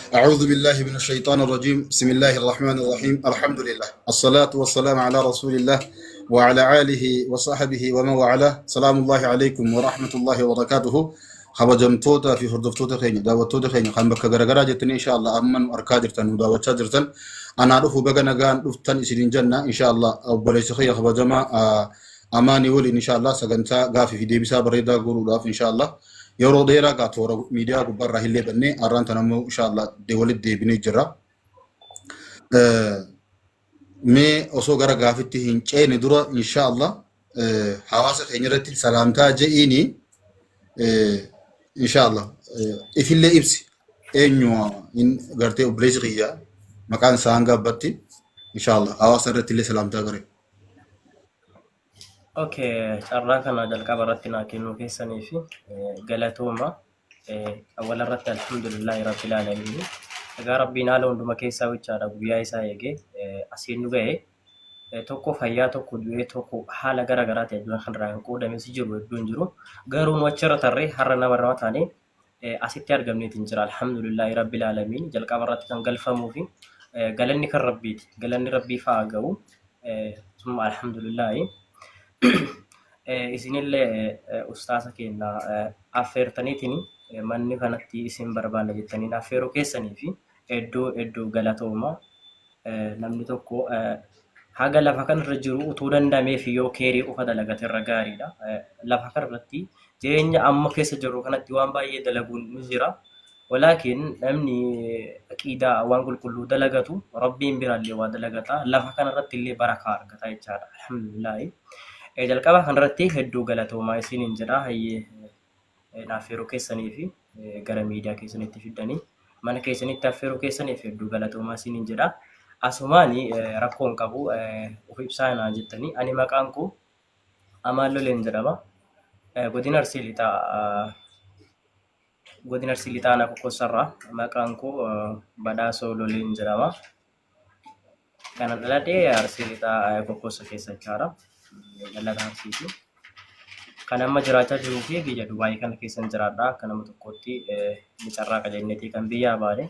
أعوذ بالله من الشيطان الرجيم. بسم الله الرحمن الرحيم. الحمد لله، الصلاة والسلام على رسول الله وعلى آله وصحبه ومن والاه. سلام الله عليكم ورحمة الله وبركاته. Kabajamtoota fi hordoftoota keenya, daawwattoota keenya kan bakka garaagaraa jirtan, insha Allah amma nu arkaa jirtan, nu daawwachaa jirtan, anaa dhufu, baga nagaan dhuftan isiniin jenna. Insha Allah obboleessa kiyya kabajamaa Amaanii waliin insha Allah sagantaa gaafii fi deebisaa bareedaa godhuudhaaf, insha Allah yeroo dheeraa gaa toora miidiyaa gubbaarraa hin leebannee, har'aan tan ammoo insha Allah walitti deebinee jirra. Mee osoo gara gaafitti hin ceene dura, insha Allah hawaasa keenya irratti salaamtaa je'iini, insha Allah ifillee ibsi, eenyu gartee obboleessi kiyya maqaan isaa hanga abbatti, insha Allah hawaasa irratti illee salaamtaa gare. Okay, carraa kana jalqaba irratti naa kennuu keessanii fi galatooma. Awwala irratti alhamdulillahi rabbil aalamiin. Egaa Rabbiin haala hunduma keessaa wichaadha guyyaa isaa eegee asiin nu ga'e. Tokko fayyaa, tokko du'ee, tokko haala gara garaatiin addunyaa kanarraa kan qoodames jiru hedduun jiru. Garuu nu achirra tarree har'a nama irraa taanee asitti argamneetiin jira. Alhamdulillahi rabbil aalamiin. Jalqaba irratti kan galfamuu fi galanni kan Rabbiiti. Galanni Rabbii fa'aa ga'u. Summa alhamdulillahi. Isinillee ustaasa keenya affeertaniitiin manni kanatti isin barbaanna jettaniin affeeruu keessanii fi hedduu hedduu galatooma. Namni tokko haga lafa kanarra jiru utuu danda'ameef yoo keerii qofa dalagate irra gaariidha. Lafa kanarratti jireenya amma keessa jirru kanatti waan baay'ee dalaguun ni jira. Walaakin namni aqiidaa waan qulqulluu dalagatu Rabbiin biraallee waa dalagata. Lafa kanarratti illee barakaa argata jechaadha. Alhamdulillaahi. Jalqaba kanarratti hedduu galatoomaa isiniin jedha. Hayyee, naaf yeroo keessanii fi gara miidiyaa keessanitti fiddanii mana keessanitti affeeruu keessaniif hedduu galatoomaa isiniin jedha. Asumaani rakkoo hin qabu, of ibsaa naan jettanii, ani maqaan koo Amaan Loleen jedhama. Godina Arsii Lixaa, godina Arsii Lixaa Aanaa Kokkosarraa, maqaan koo Badhaasoo Loleen jedhama. Kanan dhaladhe Arsii Lixaa Kokkossa keessa jechaadha. Dhalataa Arsiiti. Kan amma jiraachaa jiruu fi biyya Dubaayii kana keessan jiraadha. Akka nama tokkootti ni carraaqa jenneetii kan biyyaa baane.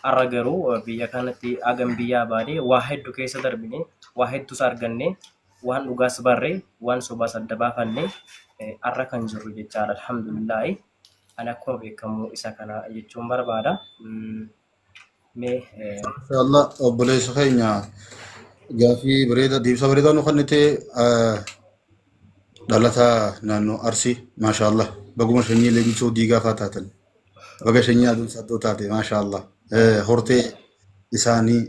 Har'a garuu biyya kanatti hagam biyyaa baane, waa hedduu keessa darbine, waa hedduus arganne, waan dhugaas barre, waan sobaas adda baafanne har'a kan jirru jechaadha. Alhamdulillaahi. Ani akkuma beekamu isa kana jechuun barbaada. Mee Inshallah obboleessa keenya gaafii bareeda, deebisa bareedaa nu kennite. Dhalataa naannoo Arsii, maashaallah, baguma sanyii leenjisoo diigaa faa taatan, baga sanyii aduun saddoo taate, maashaallah, hortee isaanii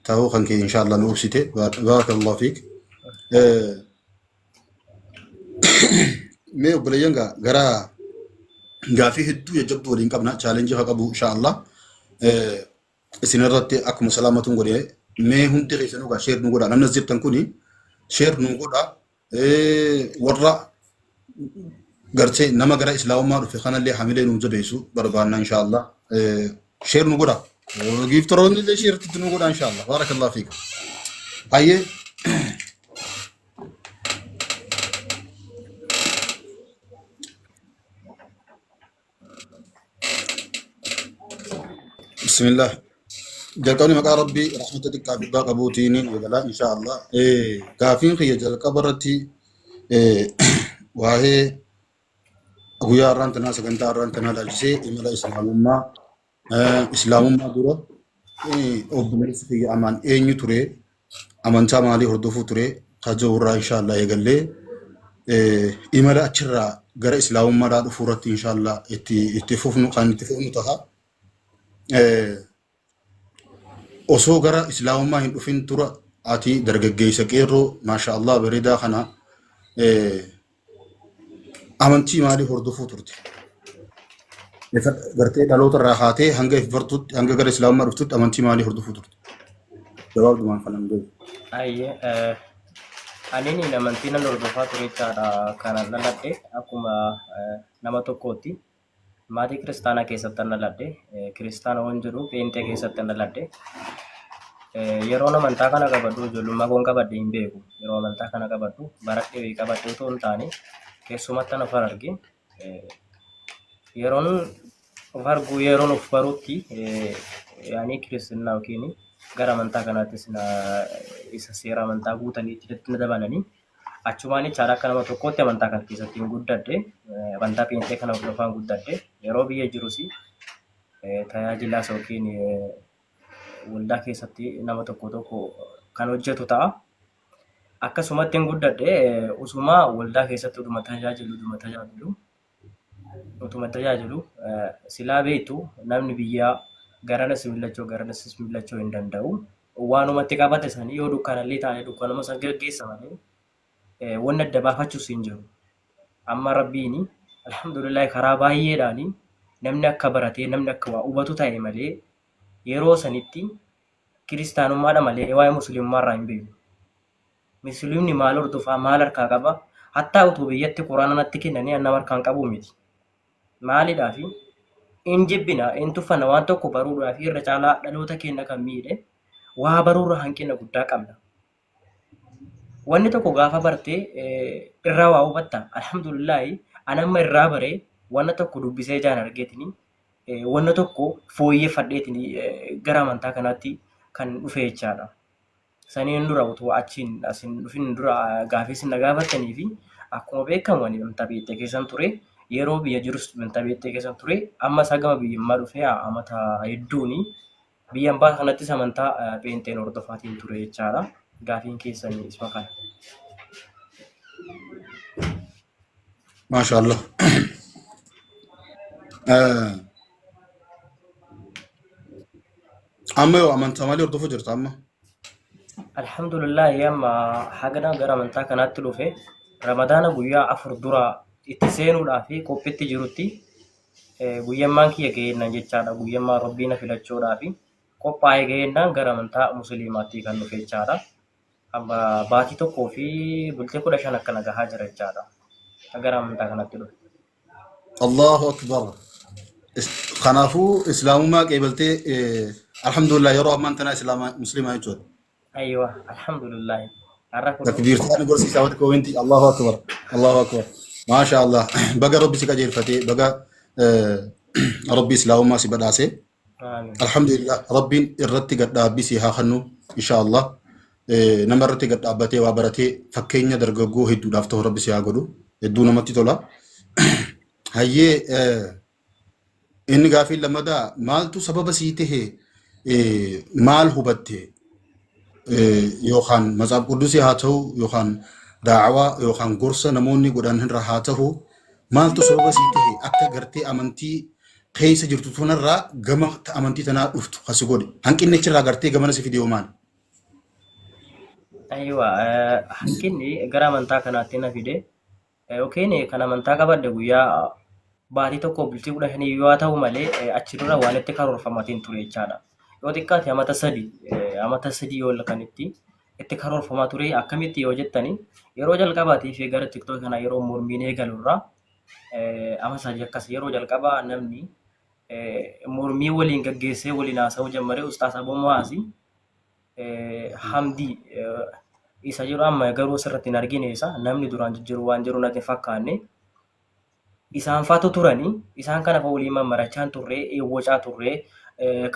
ta'uu kan kee inshallah nu ibsite, barakallahu fiik. Mee obboleeyyan gaa gara gaafii hedduu jajjabduu waliin qabna, challenge haa qabu inshallah. Isin irratti akkuma salaamatuun godhe, mee hundi keessanuu gaa share nu godha. Namni as jirtan kuni share nu godha. Warra gartee nama gara islaamummaa dhufe kanallee hamilee nu jabeessu barbaanna inshallah. Share nu godha. Gifteroonni illee share itti nu godha inshallah. Barakallahu fiik. Hayyee. Bismillah. Jalqabni maqaa Rabbii rahmata xiqqaa fi guddaa qabuutiin eegala inshallah. Gaafiin kiyya jalqaba irratti waa'ee guyyaa har'aan tanaa, sagantaa har'aan tanaa ilaalchisee, imala islaamummaa, islaamummaa dura obboleessi kiyya Amaan eenyu ture, amantaa maalii hordofuu ture kajoo irraa inshallah eegallee, imala achirraa gara islaamummaadhaa dhufuu irratti inshallah itti fufnu kan itti fufnu ta'a. Osoo gara islaamummaa hin dhufin dura ati dargaggeessa qeerroo maasha Allah bareedaa kana amantii maalii hordofuu turte? Gartee dhaloota irraa kaatee hanga if bartutti, hanga gara islaamummaa dhuftutti amantii maalii hordofuu turte? Gabaabdumaan kanan beeku. Ayyee, aniin amantii nan hordofaa ture jechaadha. Kanan dhaladhe akkuma nama tokkootti maatii kiristaanaa keessatti nan dhaladhe. Kiristaana waan jedhu pheenxee keessatti nan dhaladhe. Yeroon amantaa kana qabadhu ijoollummaa koon qabadhe hin beeku. Yeroo amantaa kana qabadhu baradhee wayii qabadhe otoo hin taane keessumatti an of arge. Yeroon Of arguu yeroon of barutti yaani kiristinnaa yookiin gara amantaa kanaattis isa seera amantaa guutanii itti na dabalanii achumaan jechaadha. Akka nama tokkootti amantaa kana keessatti hin guddadhe, amantaa pheenxee kana hordofaan guddadhe. Yeroo biyya jirus tajaajilaas yookiin waldaa keessatti nama tokko tokko kan hojjetu ta'a. Akkasumatti hin guddadhe. Usuma waldaa keessatti utuma tajaajilu silaa beektu namni biyyaa garanas mil'achuu garanas mil'achuu hin danda'u. Waanumatti qabate sanii yoo dukkanallee taane dukkanuma san gaggeessa malee wanni adda baafachuus hin jiru. Amma Rabbiin alhamdulillah karaa baay'eedhaan namni akka baratee namni akka waa hubatu ta'e malee yeroo sanitti kiristaanummaadha malee waa'ee musliimummaarraa hin beeku. Musliimni maal hordofaa, maal harkaa qaba? Hattaa utuu biyyatti quraana natti kennanii nama harkaan qabu miti. Maalidhaafi hin jibbina, hin tuffanna waan tokko baruudhaaf irra caalaa dhaloota keenya kan miidhe waa baruurra hanqina guddaa qabna. Wanni tokko gaafa bartee irraa waa hubatta. Alhamdulillaahi, ani amma irraa baree wanna tokko dubbisee ijaan argeetini wanna tokko fooyyeffadheetini gara amantaa kanaatti kan dhufe jechaadha. Saniin dura utuu achiin asin dhufin dura gaafii isin na gaafattanii fi akkuma beekamu ani amantaa beektee keessan ture. Yeroo biyya jirus amantaa beektee keessan ture. Amma isaa gama biyyummaa dhufee amata hedduuni biyya ambaa kanattis amantaa pheenxeen hordofaatiin ture jechaadha. Gaafiin keessan isuma kana. Maashaallah. Amma yoo amantaa maalii hordofuu jirta amma? Alhamdulillah, amma hagana gara amantaa kanaatti dhufe Ramadaana guyyaa 4 dura itti seenuudhaaf qophiitti jirutti guyyammaan kiyya ga'eennaan jechaadha. Guyyammaan Rabbii na filachuudhaaf qophaa'ee ga'eennaan gara amantaa musliimaatti kan dhufe jechaadha. Amma baatii 1 fi bultii 15 akkana gahaa jira jechaadha. Gara amantaa kanatti dhufe. Allahu akbar. Kanaafuu islaamummaa qeebaltee, alhamdulillah, yeroo ammaan tanaa islaama musliimaa jechuudha. Aywa, alhamdulillah. Har'a kun Takbiirtaan gorsiisaa wati koomentii. Allahu akbar. Allahu akbar. Maasha Allah. Baga Rabbi si qajeelfatee, baga Rabbi islaamummaa si badhaasee. Amiin. Alhamdulillah, Rabbiin irratti gad dhaabbii si haa kennu insha Allah. Nama irratti gad dhaabbatee waa baratee fakkeenya dargaggoo hedduudhaaf ta'u Rabbi si haa godhu. Hedduu namatti tola. Hayyee, inni gaafii lammataa maaltu sababa sii tahe, maal hubatte, yookaan matsaaf qudusii haa ta'u yookaan daawaa yookaan gorsa namoonni godhan irra haa ta'u, maaltu sababa sii tahe akka gartee amantii keessa jirtu tanarraa gama amantii tanaa dhuftu kasi godhe, hanqinni achirraa gartee gamana si fide maali? Aywa, hanqinni gara amantaa kanaatti na fide yookiin kan amantaa qabadhe guyyaa baatii 1 bultii 15 yoo ta'u malee achi dura waan itti karoorfamatiin ture jechaadha. Yoo xiqqaate amata 3 ol kan itti karoorfamaa ture. Akkamitti yoo jettani, yeroo jalqabaatii fi gara TikTok kana yeroo mormiin eegalurraa ama 3 akkas yeroo jalqabaa namni mormii waliin gaggeessee waliin haasa'uu jalqabe Ustaas Aboo Mu'aazii Hamdii isa jiru amma garuu asirratti hin argine. Isa namni duraan jijjiiru waan jiru natti hin fakkaanne. Isaan faatu turanii isaan kana fa waliin mammarachaan turre, wocaa turre,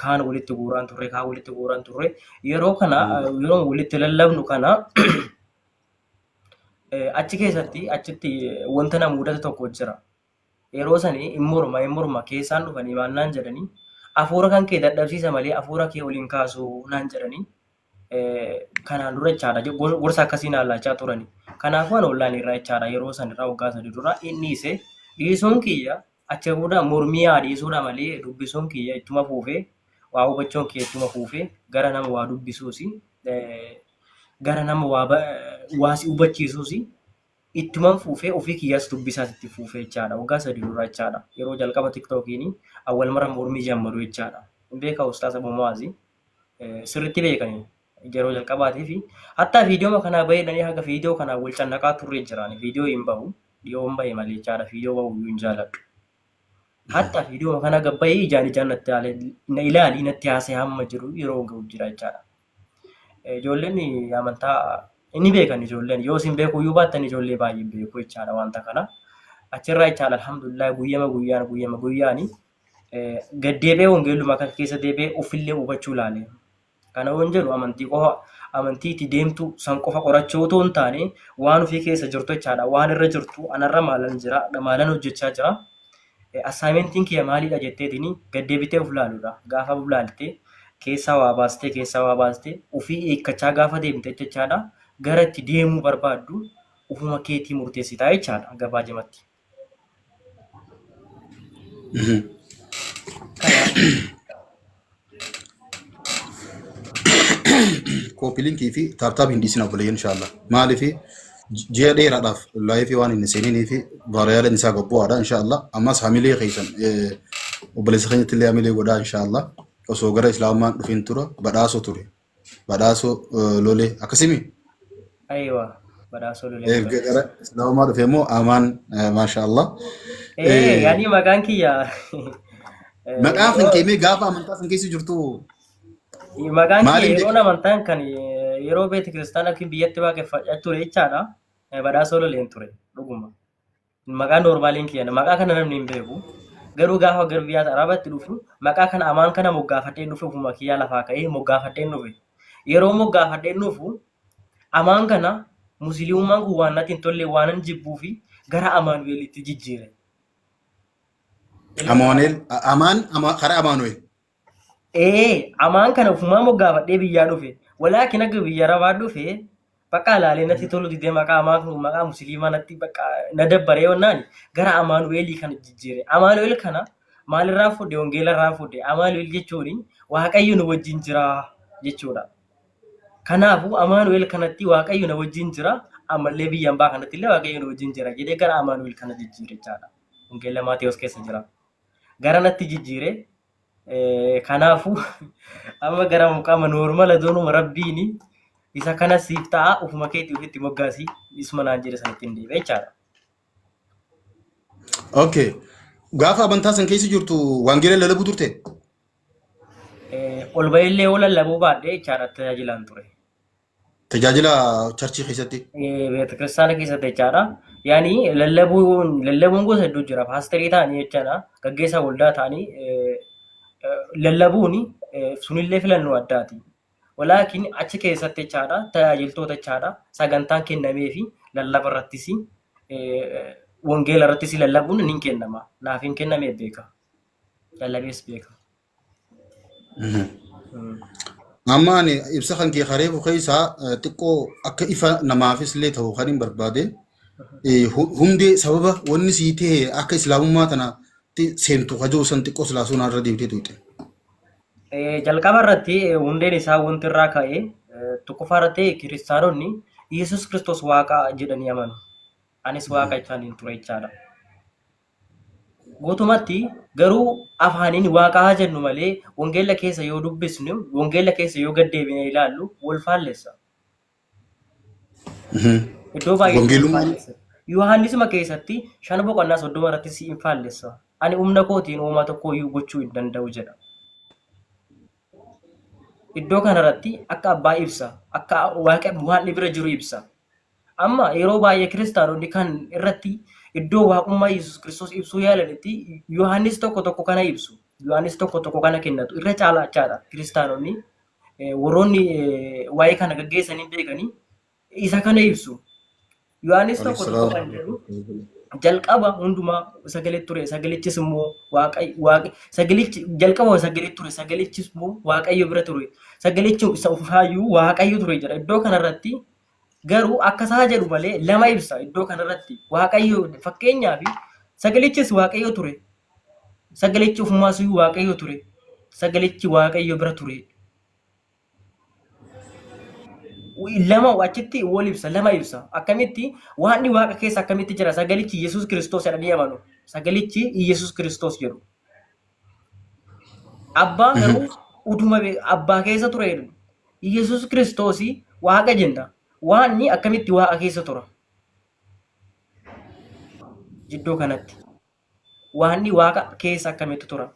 kaan walitti guuraan turre, kaan walitti guuraan turre. Yeroo kana yeroo walitti lallabnu kana achi keessatti achitti wanta na mudate tokko jira. Yeroo sanii hin morma keessaan dhufanii maal naan jedhanii, "Hafuura kan kee dadhabsiisa malee hafuura kee waliin kaasu," naan jedhanii. Kanaan dura jechaadha gorsa akkasii naan laachaa turani. Kanaafuu ani ollaan irraa jechaadha yeroo san irraa waggaa 3 dura inni dhiise. Dhiisuun kiyya achi booda mormii haa dhiisuudha malee dubbisuun kiyya ittuma fuufee, waa hubachuun kiyya ittuma fuufee, gara nama waa dubbisuusi, gara nama waa si hubachiisuusi ittuman fuufee, ofii kiyyaas dubbisaas itti fuufee jechaadha. Waggaa 3 dura jechaadha. Yeroo jalqaba TikTokiin awwal mara mormii jammaru jechaadha. Hin beekaa Ustaas Abu Mu'aazii sirriitti beekanii yeroo jalqabaatii fi hattaa viidiyoo kanaa baheedhanii haga viidiyoo kanaa wal cannaqaa turre jiraan. Viidiyoo hin bahu, dhiyoo hin bahe malee jechaadha. Viidiyoo bahu iyyuu hin jaaladhu. Hatta viidiyoo kana gabbayee ijaan ijaan natti na ilaalii natti haasa'e hamma jiru yeroo gahu jira jechaadha. Ijoolleen amantaa inni beekan, ijoolleen yoo isin beekuu iyyuu baattan ijoollee baay'ee beeku jechaadha wanta kana. Achirraa jechaadha, alhamdulillah, guyyama guyyaan guyyama guyyaani Gad deebi'ee wangeeluma kana keessa deebi'ee ofillee hubachuu ilaale. Kana yoon jedhu amantii qofa amantii itti deemtu san qofa qorachuu otoo hin taane waan ofii keessa jirtu jechaadha. Waan irra jirtu anarra maalan jira maalan hojjechaa jira. Assaayimentiin kiyya maalidha jetteetiin gad deebitee of ilaaluudha. Gaafa of ilaalte keessaa waa baastee keessaa waa baastee ofii hiikkachaa gaafa deemte jechaadha. Gara itti deemuu barbaaddu ofuma keetii murteessitaa jechaadha gabaajamatti. Kana Copy linkii fi tap tap hin dhiisin obboleeyyan inshallah. Maaliif ji'a dheeraadhaaf live waan hin seeninii fi vaariyaaleen isaa gobbo'aadha inshallah. Ammas hamilee keessan obboleessa keenyatti illee hamilee godhaa inshallah. Osoo gara islaamummaan dhufin tura badhaasoo ture. Badhaasoo lolee akkasimi. Aywa badhaasoo lolee Erga ture. gara islaamummaa dhufe immoo amaan maashaallah. Yaani maqaan kiyya Maqaa kan yeroo keemee gaafa amantaa san keessa jirtu maqaan kiyya maaliin yeroon beekama? amantaan kan yeroo beeti kiristaanaa yookiin biyyatti waaqeffachaa ture jechaadha. Badhaasoo loleen ture dhuguma. Maqaa noormaaliin kiyya maqaa kana namni hin beeku. Garuu gaafa gara biyya Arabaatti dhufu maqaa kana amaan kana moggaafadheen dhufe ofuma kiyyaa lafaa ka'ee moggaafadheen dhufe. Yeroo moggaafadheen dhufu amaan kana musliimummaan kun waan natti hin tolle waanan jibbuu fi gara Amaanu'eelitti jijjiire. Ilma Amaanu'eel amaan karaa Amaanu'eel. Ee, amaan kana ofumaa moggaafadhee biyyaa dhufe. Walaakin akka biyya Arabaa dhufe bakka ilaalee natti tolu didee maqaa amaan kun maqaa musliimaa natti bakka na dabbaree yonnaan gara Amaanu'eelii kana jijjiire. Amaanu'eel kana maalirraa fudhe? Wangeelarraa fudhe. Amaanu'eel jechuun Waaqayyo nu wajjin jira jechuudha. Kanaafuu Amaanu'eel kanatti Waaqayyo na wajjin jira ammallee biyya ambaa kanatti illee Waaqayyo na wajjin jira jedhee gara Amaanu'eel kana jijjiire jechaadha. Wangeela Maatewos keessa jira. Gara natti jijjiire. Kanaafuu amma gara muqama noormala doonuma rabbiin isa kana siif ta'a ufuma keetii ofitti moggaasi isuma naan jedhe sanatti hin deebi'e jechaadha. Okay. Gaafa amantaa san keessa jirtu wangeela lallabuu turte? Ol ba'ellee yoo lallabuu baadhee jechaadha tajaajilaan ture. Tajaajila charchii keessatti. Beetakiristaana keessatti jechaadha. Yaani lallabuun gosa hedduu jira. Paasterii ta'anii jechaadha. Gaggeessaa waldaa ta'anii lallabuun sunillee filannoo addaati. Walaakin achi keessatti jechaadha tajaajiltoota jechaadha sagantaan kennamee fi lallaba irrattis wangeela irrattis lallabuun ni kennama. Naaf hin kennamee beeka. Lallabees beeka. Amma ani ibsa kan kee kareefu keessaa xiqqoo akka ifa namaafis illee ta'u kan hin barbaade hundee sababa wanni sii ta'e akka islaamummaa tana seentu kajoo san xiqqoo silaa sunaa irra deebitee tuqxe. Jalqaba irratti hundeen isaa wanti irraa ka'e tokkoffaa irratti kiristaanonni Yesuus Kiristoos Waaqa jedhanii amanu. Anis Waaqa isaaniin ture jechaadha. Guutumatti garuu afaaniin Waaqa haa jennu malee wangeela keessa yoo dubbisnu, wangeela keessa yoo gad deebinee ilaallu wal faallessa. Iddoo baay'eetti wal Wangeelummaan faallessa. Yohaannisuma keessatti 5 boqonnaa 30 irratti si hin faallessa. Ani humna kootiin uumaa tokko iyyuu gochuu hin danda'u jedha. Iddoo kanarratti akka abbaa ibsa, akka waaqa waan bira jiru ibsa. Amma yeroo baay'ee kiristaanonni kan irratti iddoo waaqummaa Yesuus Kiristoos ibsuu yaalanitti Yohaannis tokko tokko kana ibsu. Yohaannis tokko tokko kana kennatu. Irra caalachaadha kiristaanonni warroonni waa'ee kana gaggeessanii beekanii isa kana ibsu. Yohaannis tokko tokko kan jedhu jalqaba hundumaa sagalee ture sagalichis immoo waaqa sagalichi jalqaba sagalee ture sagalichis immoo waaqayyo bira ture sagalichi isa ufaayyuu waaqayyo ture jedha iddoo kanarratti garuu akka isaa jedhu malee lama ibsa iddoo kanarratti waaqayyo fakkeenyaaf sagalichis waaqayyo ture sagalichi ofumaas iyyuu waaqayyo ture sagalichi waaqayyo bira ture lama achitti wal ibsa lama ibsa akkamitti waaqni waaqa keessa akkamitti jira sagalichi Yesuus Kiristoos jedhanii amanu sagalichi Yesuus Kiristoos jedhu Abbaan garuu utuma abbaa keessa ture jedhu. Yesuus Kiristoos waaqa jenna. Waaqni akkamitti waaqa keessa tura? Jidduu kanatti. Waaqni waaqa keessa akkamitti tura?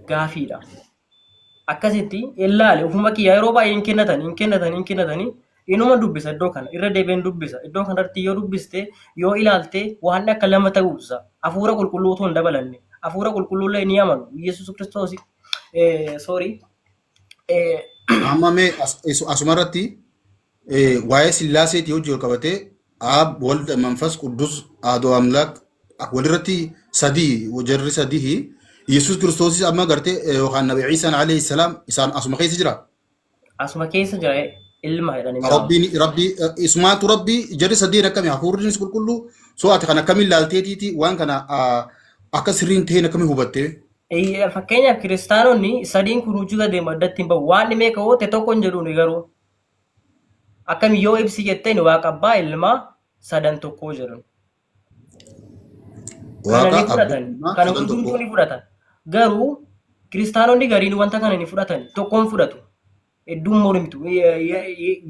Gaafiidha. Akkasitti ilaali ofuma kiyyaa yeroo baay'ee hin kennatan hin kennatan hin kennatanii inuma dubbisa iddoo kana irra deebi'een dubbisa iddoo kanarratti yoo dubbiste yoo ilaalte waan akka lama ta'uu ibsa hafuura qulqulluu otoo hin dabalanne Hafuura qulqulluullee ni amanu. Yesuus Kiristoos, sorry. Amma mee asumarratti waa'ee Sillaaseetii hojii wal qabatee Aab, Wald, Manfas Quddus, Aadoo Amlaak walirratti sadii, jarri sadii, Yesuus Kiristoosis amma gartee yookaan Nabi Iisaan alayhi salaam isaan asuma keessa jira. Asuma keessa jira, ilma jedhanii waamu. Rabbiin Rabbii isumaatu Rabbii, jarri sadiin akkami, hafuurrinis qulqulluu soo ati kan akkamiin laalteetiiti waan kana akka sirriin ta'een akkamiin hubattee? Fakkeenyaaf kiristaanonni sadiin kun hojii deemu addatti hin bahu. Waan meeqa hoote tokko hin jedhuuni, garuu akkami yoo ibsi jetteen Waaqa abbaa, ilmaa, sadan tokkoo jedhan. Kana Waaqa ni abbaa, fudhatan. ilmaa, Kana sadan hundumtuu tokko. ni fudhatan. Garuu kiristaanonni gariin wanta kana ni fudhatan. Tokkoon fudhatu. Hedduun mormitu.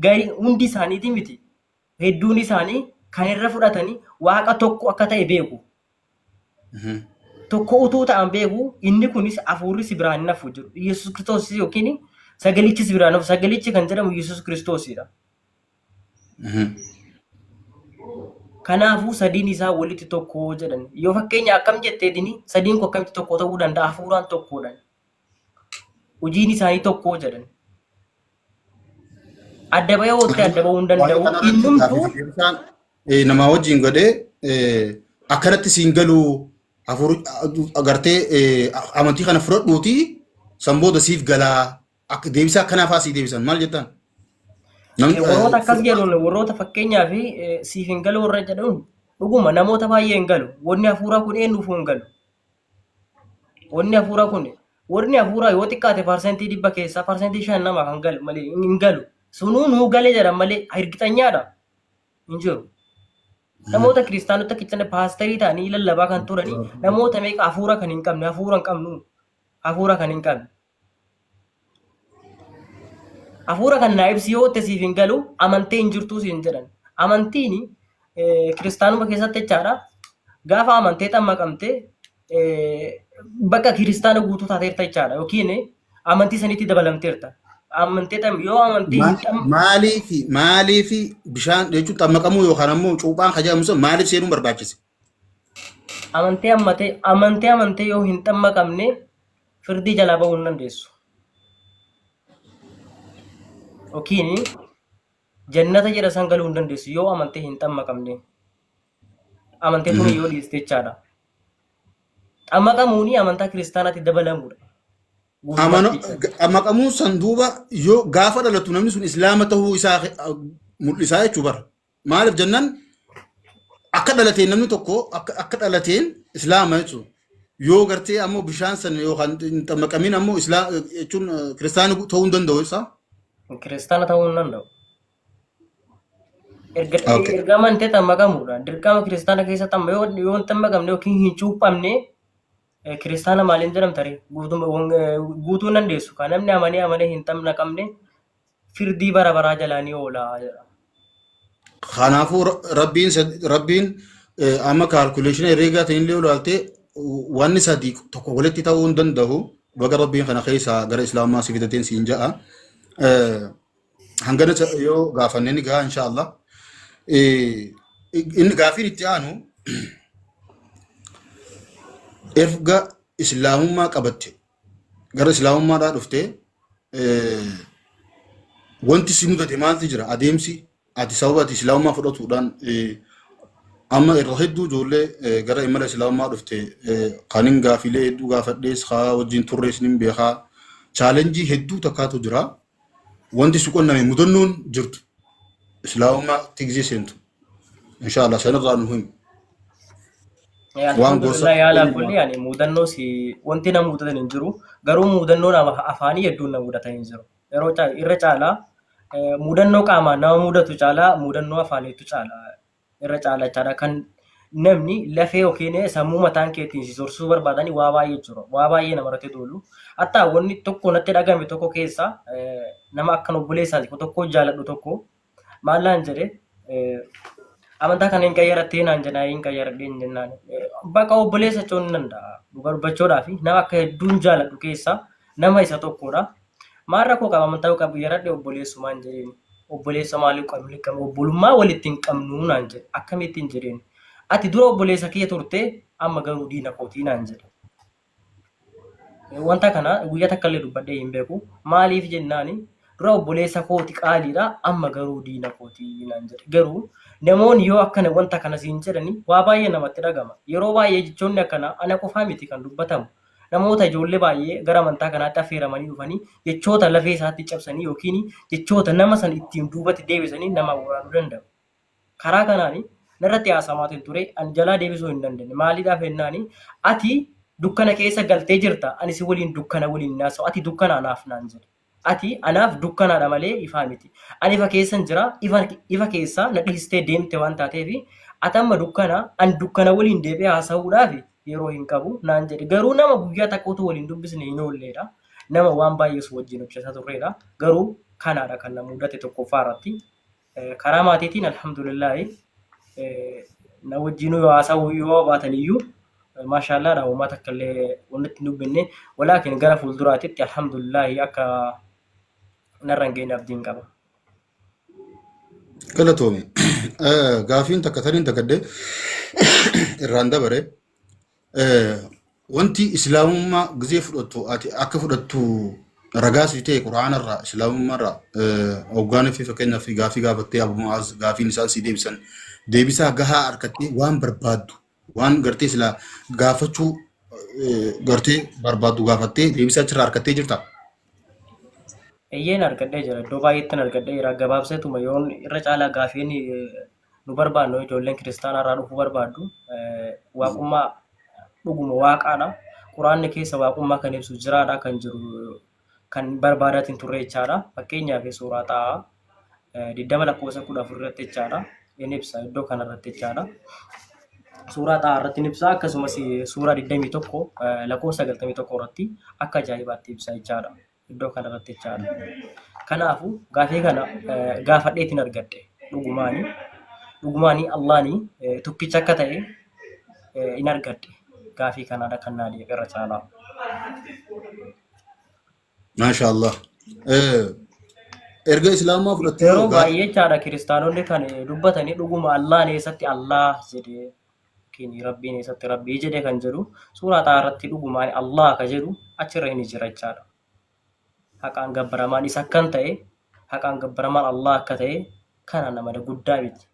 Garii hundi isaaniiti miti. Hedduun isaanii kan irra fudhatanii Waaqa tokko akka ta'e beeku. Tokko utuu ta'an beeku, inni kunis hafuurri si biraan hin hafu jedhu. Yesuus Kiristoos yookiin sagalichi si biraan hafu. Sagalichi kan jedhamu Yesuus Kiristoosidha. Kanaafuu sadiin isaa walitti tokko jedhan. Yoo fakkeenya akkam jetteetini sadiin kun akkamitti tokko ta'uu danda'a? Hafuuraan tokkodha. Hojiin isaanii tokko jedhan. Adda bahee hoottee adda bahuu hin Waa'ee danda'u. kanarratti Innumtuu gaaffii deebisaan namaa wajjin godhee akkanatti siin galuu hafuur agartee amantii kana fudhadhuuti san booda siif galaa, akka deebisaa akkanaa fa'aa sii deebisan maal jettaan? Namni Warroota akkas jedhuun, warroota fakkeenyaa fi siif hin galu warra jedhuun, dhuguma namoota baay'ee hin galu. Wanni hafuuraa kun eenyuufuu hin galu. Wanni hafuuraa kun, wanni hafuuraa yoo xiqqaate 100% keessaa 5% nama kan galu malee hin galu. Sunuu nuu galee jedhan malee hirgixanyaadha hin jiru. Namoota kiristaanota kichana paasterii ta'anii lallabaa kan turanii namoota meeqa hafuura kan hin qabne, hafuura hin qabnu, hafuura kan hin qabne. Hafuura kan naa ibsi yoo ta'e siif hin galu, amantee hin jirtuu siin jedhan. Amantiin kiristaanuma keessatti jechaadha. Gaafa amantee xammaqamtee bakka kiristaana guutuu taateerta jechaadha. Yookiin amantii sanitti dabalamteerta. Amantee yoo amantii hin Maaliif bishaan jechuun xammaqamuu yookaan ammoo cuuphaan kajaa'amu sun maaliif seenuun barbaachise? Amantee ammatee amantee yoo hin xammaqamne firdii jalaa bahuu hin dandeessu. Yookiin jannata jedha san galuu hin dandeessu yoo amantee hin xammaqamne. Amantee tuni yoo dhiiste jechaadha. Xammaqamuuni amantaa kiristaanaatti dabalamuudha. Guutummaatti jechaadha. Xammaqamuun san duuba yoo gaafa dhalatu namni sun islaama ta'uu isaa mul'isaa jechuu bara. Maaliif jennaan, akka dhalateen namni tokko akka dhalateen islaama jechuudha. Yoo gartee ammoo bishaan san yookaan hin xammaqamin ammoo islaama jechuun kiristaana ta'uu hin danda'u ibsa. Kiristaana ta'uu hin danda'u. Erga Okay. erga amantee xammaqamuudha. Dirqama kiristaana keessatti amma yoo hin xammaqamne yookiin hin cuuphamne kiristaana maaliin jedhamta ree? Guutuu hin dandeessu. Kan namni amanee amanee hin xammaqamne firdii bara baraa jalaa ni oola jedha. Kanaafuu Rabbiin amma calculation herreegaatiin illee ilaalte wanni sadii tokko walitti ta'uu hin danda'u. Baga Rabbiin kana keessaa gara islaamaa si fidateen siin ja'a. Hangana yoo gaafanne ni gahaa inshaallah. Inni gaafiin itti aanu, erga islaamummaa qabatte gara islaamummaadhaa dhufte wanti si mudate maaltu jira? Adeemsi ati sababa ati islaamummaa fudhatuudhaan amma irra hedduu ijoollee gara imala islaamummaa dhufte kanin gaafilee hedduu gaafadhees haa wajjin turrees nin beekaa, challenge hedduu takkaatu jira. Wanti si qunname, mudannoon jirtu islaamummaa tigsee seentu, inshaallah sanirraa nu himi. Waan gorsa Alhamdulillah, yaala kulli ani mudannoo si wanti na mudatan hin jiru. Garuu mudannoon afaanii hedduun na mudatan hin jiru. Yeroo irra caalaa mudannoo qaamaan nama mudatu caalaa mudannoo afaaniitu caala, irra caala jechaadha. Kan namni lafee yookiin sammuu mataan keetiin si sorsuu barbaadanii waa baay'ee jiru. Waa baay'ee namarratti duulu. Hatta wanni tokko natti dhagame tokko keessa nama akkan obboleessaati tokko jaaladhu tokko maal naan jedhe, amantaa kana hin qayyarattee naan jedhaa, hin qayyaradhee hin jennaan. Bakka obboleessa jechuun ni danda'a. Dhugaa dubbachuudhaaf nama akka hedduun jaaladhu keessaa nama isa tokkodha. Maal rakkoo qaba amantaa yoo qayyaradhe obboleessumaan jedheen. Obboleessa maalii qabnu qabnu, obbolummaa walitti hin qabnu naan jedhe. Akkamittiin jedheen. Ati dura obboleessa kiyya turte, amma garuu diina kootii naan jedhe. Wanta kana guyyaa takka illee dubbadhee hin beeku. Maaliif jennaani dura obboleessa kooti qaaliidha amma garuu diina kooti naan jedhe. Garuu namoonni yoo akkana wanta kana siin jedhani waa baay'ee namatti dhagama. Yeroo baay'ee jechoonni akkana ana qofaa miti kan dubbatamu. Namoota ijoollee baay'ee gara amantaa kanaatti affeeramanii dhufanii jechoota lafee isaatti cabsanii yookiin jechoota nama san ittiin duubatti deebisanii nama waraanuu danda'u. Karaa kanaan narratti haasamaatiin ture ani jalaa deebisuu hin dandeenye. Maaliidhaaf jennaani ati dukkana keessa galtee jirta ani si waliin dukkana waliin hin haasa'u ati dukkana anaaf naan jedhe. Ati anaaf dukkanaadha malee ifaa miti. Ani ifa keessan jira ifa keessaa na dhiistee deemte waan taateef ati amma dukkana ani dukkana waliin deebi'ee haasa'uudhaaf yeroo hin qabu naan jedhe. Garuu nama guyyaa takka utuu waliin dubbisne hin oolleedha. Nama waan baay'ees wajjin hojjetaa turreedha. Garuu kanaadha kan na mudate tokkoffaa irratti. Karaa maatiitiin alhamdulillaahi na wajjinuu yoo haasa'uu yoo baatan iyyuu maashaallaadha uumaa takka illee wanti hin dubbinne walaakin gara fuulduraatitti alhamdulillaahi akka narra hin geenye abdiin qaba. Galatoomi. Gaafiin takka taniin dagadde irraan dabare. Wanti islaamummaa gizee fudhattu ati akka fudhattu ragaa sii ta'e quraana irraa islaamummaa irraa hoggaan fi fakkeenyaaf gaafii gaafattee Abu Mu'aaz gaafiin isaan sii deebisan deebisaa gahaa harkattee waan barbaaddu waan gartee silaa gaafachuu gartee barbaaddu gaafattee deebisaa achirraa harkattee jirta. Eeyyeen argadhee jira. Iddoo baay'eettin argadhee jira. Gabaabseetuma yoon irra caalaa gaafiin nu barbaannu ijoolleen kiristaanaa irraa dhufuu barbaaddu waaqummaa dhuguma waaqaadha. Quraanni keessa waaqummaa kan ibsu jiraadha kan jiru kan barbaadaatiin turre jechaadha. Fakkeenyaaf suuraa xaa'aa 20 lakkoofsa 14 irratti jechaadha. Inni ibsa iddoo kanarratti jechaadha. Suuraa xaa'aa irratti ni ibsa akkasumas suuraa 21 lakkoofsa 91 irratti akka ajaa'ibaatti ibsa jechaadha. Iddoo kanarratti jechaadha. Kanaafuu gaafii kana gaafadheetiin argadhe dhugumaani. Dhugumaani Allaani tokkicha akka ta'e in argadhe. Gaafii kanaadha kan naa deebi'e irra caalaa. Maasha Allah. Erga islaamaa fudhattee Yeroo baay'ee jechaadha kiristaanonni kan dubbatanii dhuguma Allaan eessatti Allah jedhee yookiin Rabbiin eessatti Rabbii jedhe kan jedhu suuraa xaa irratti dhugumaan Allah ka jedhu achirra inni jira jechaadha. Haqaan gabbaramaan isa akkan ta'e haqaan gabbaramaan Allah akka ta'e kana nama guddaa miti.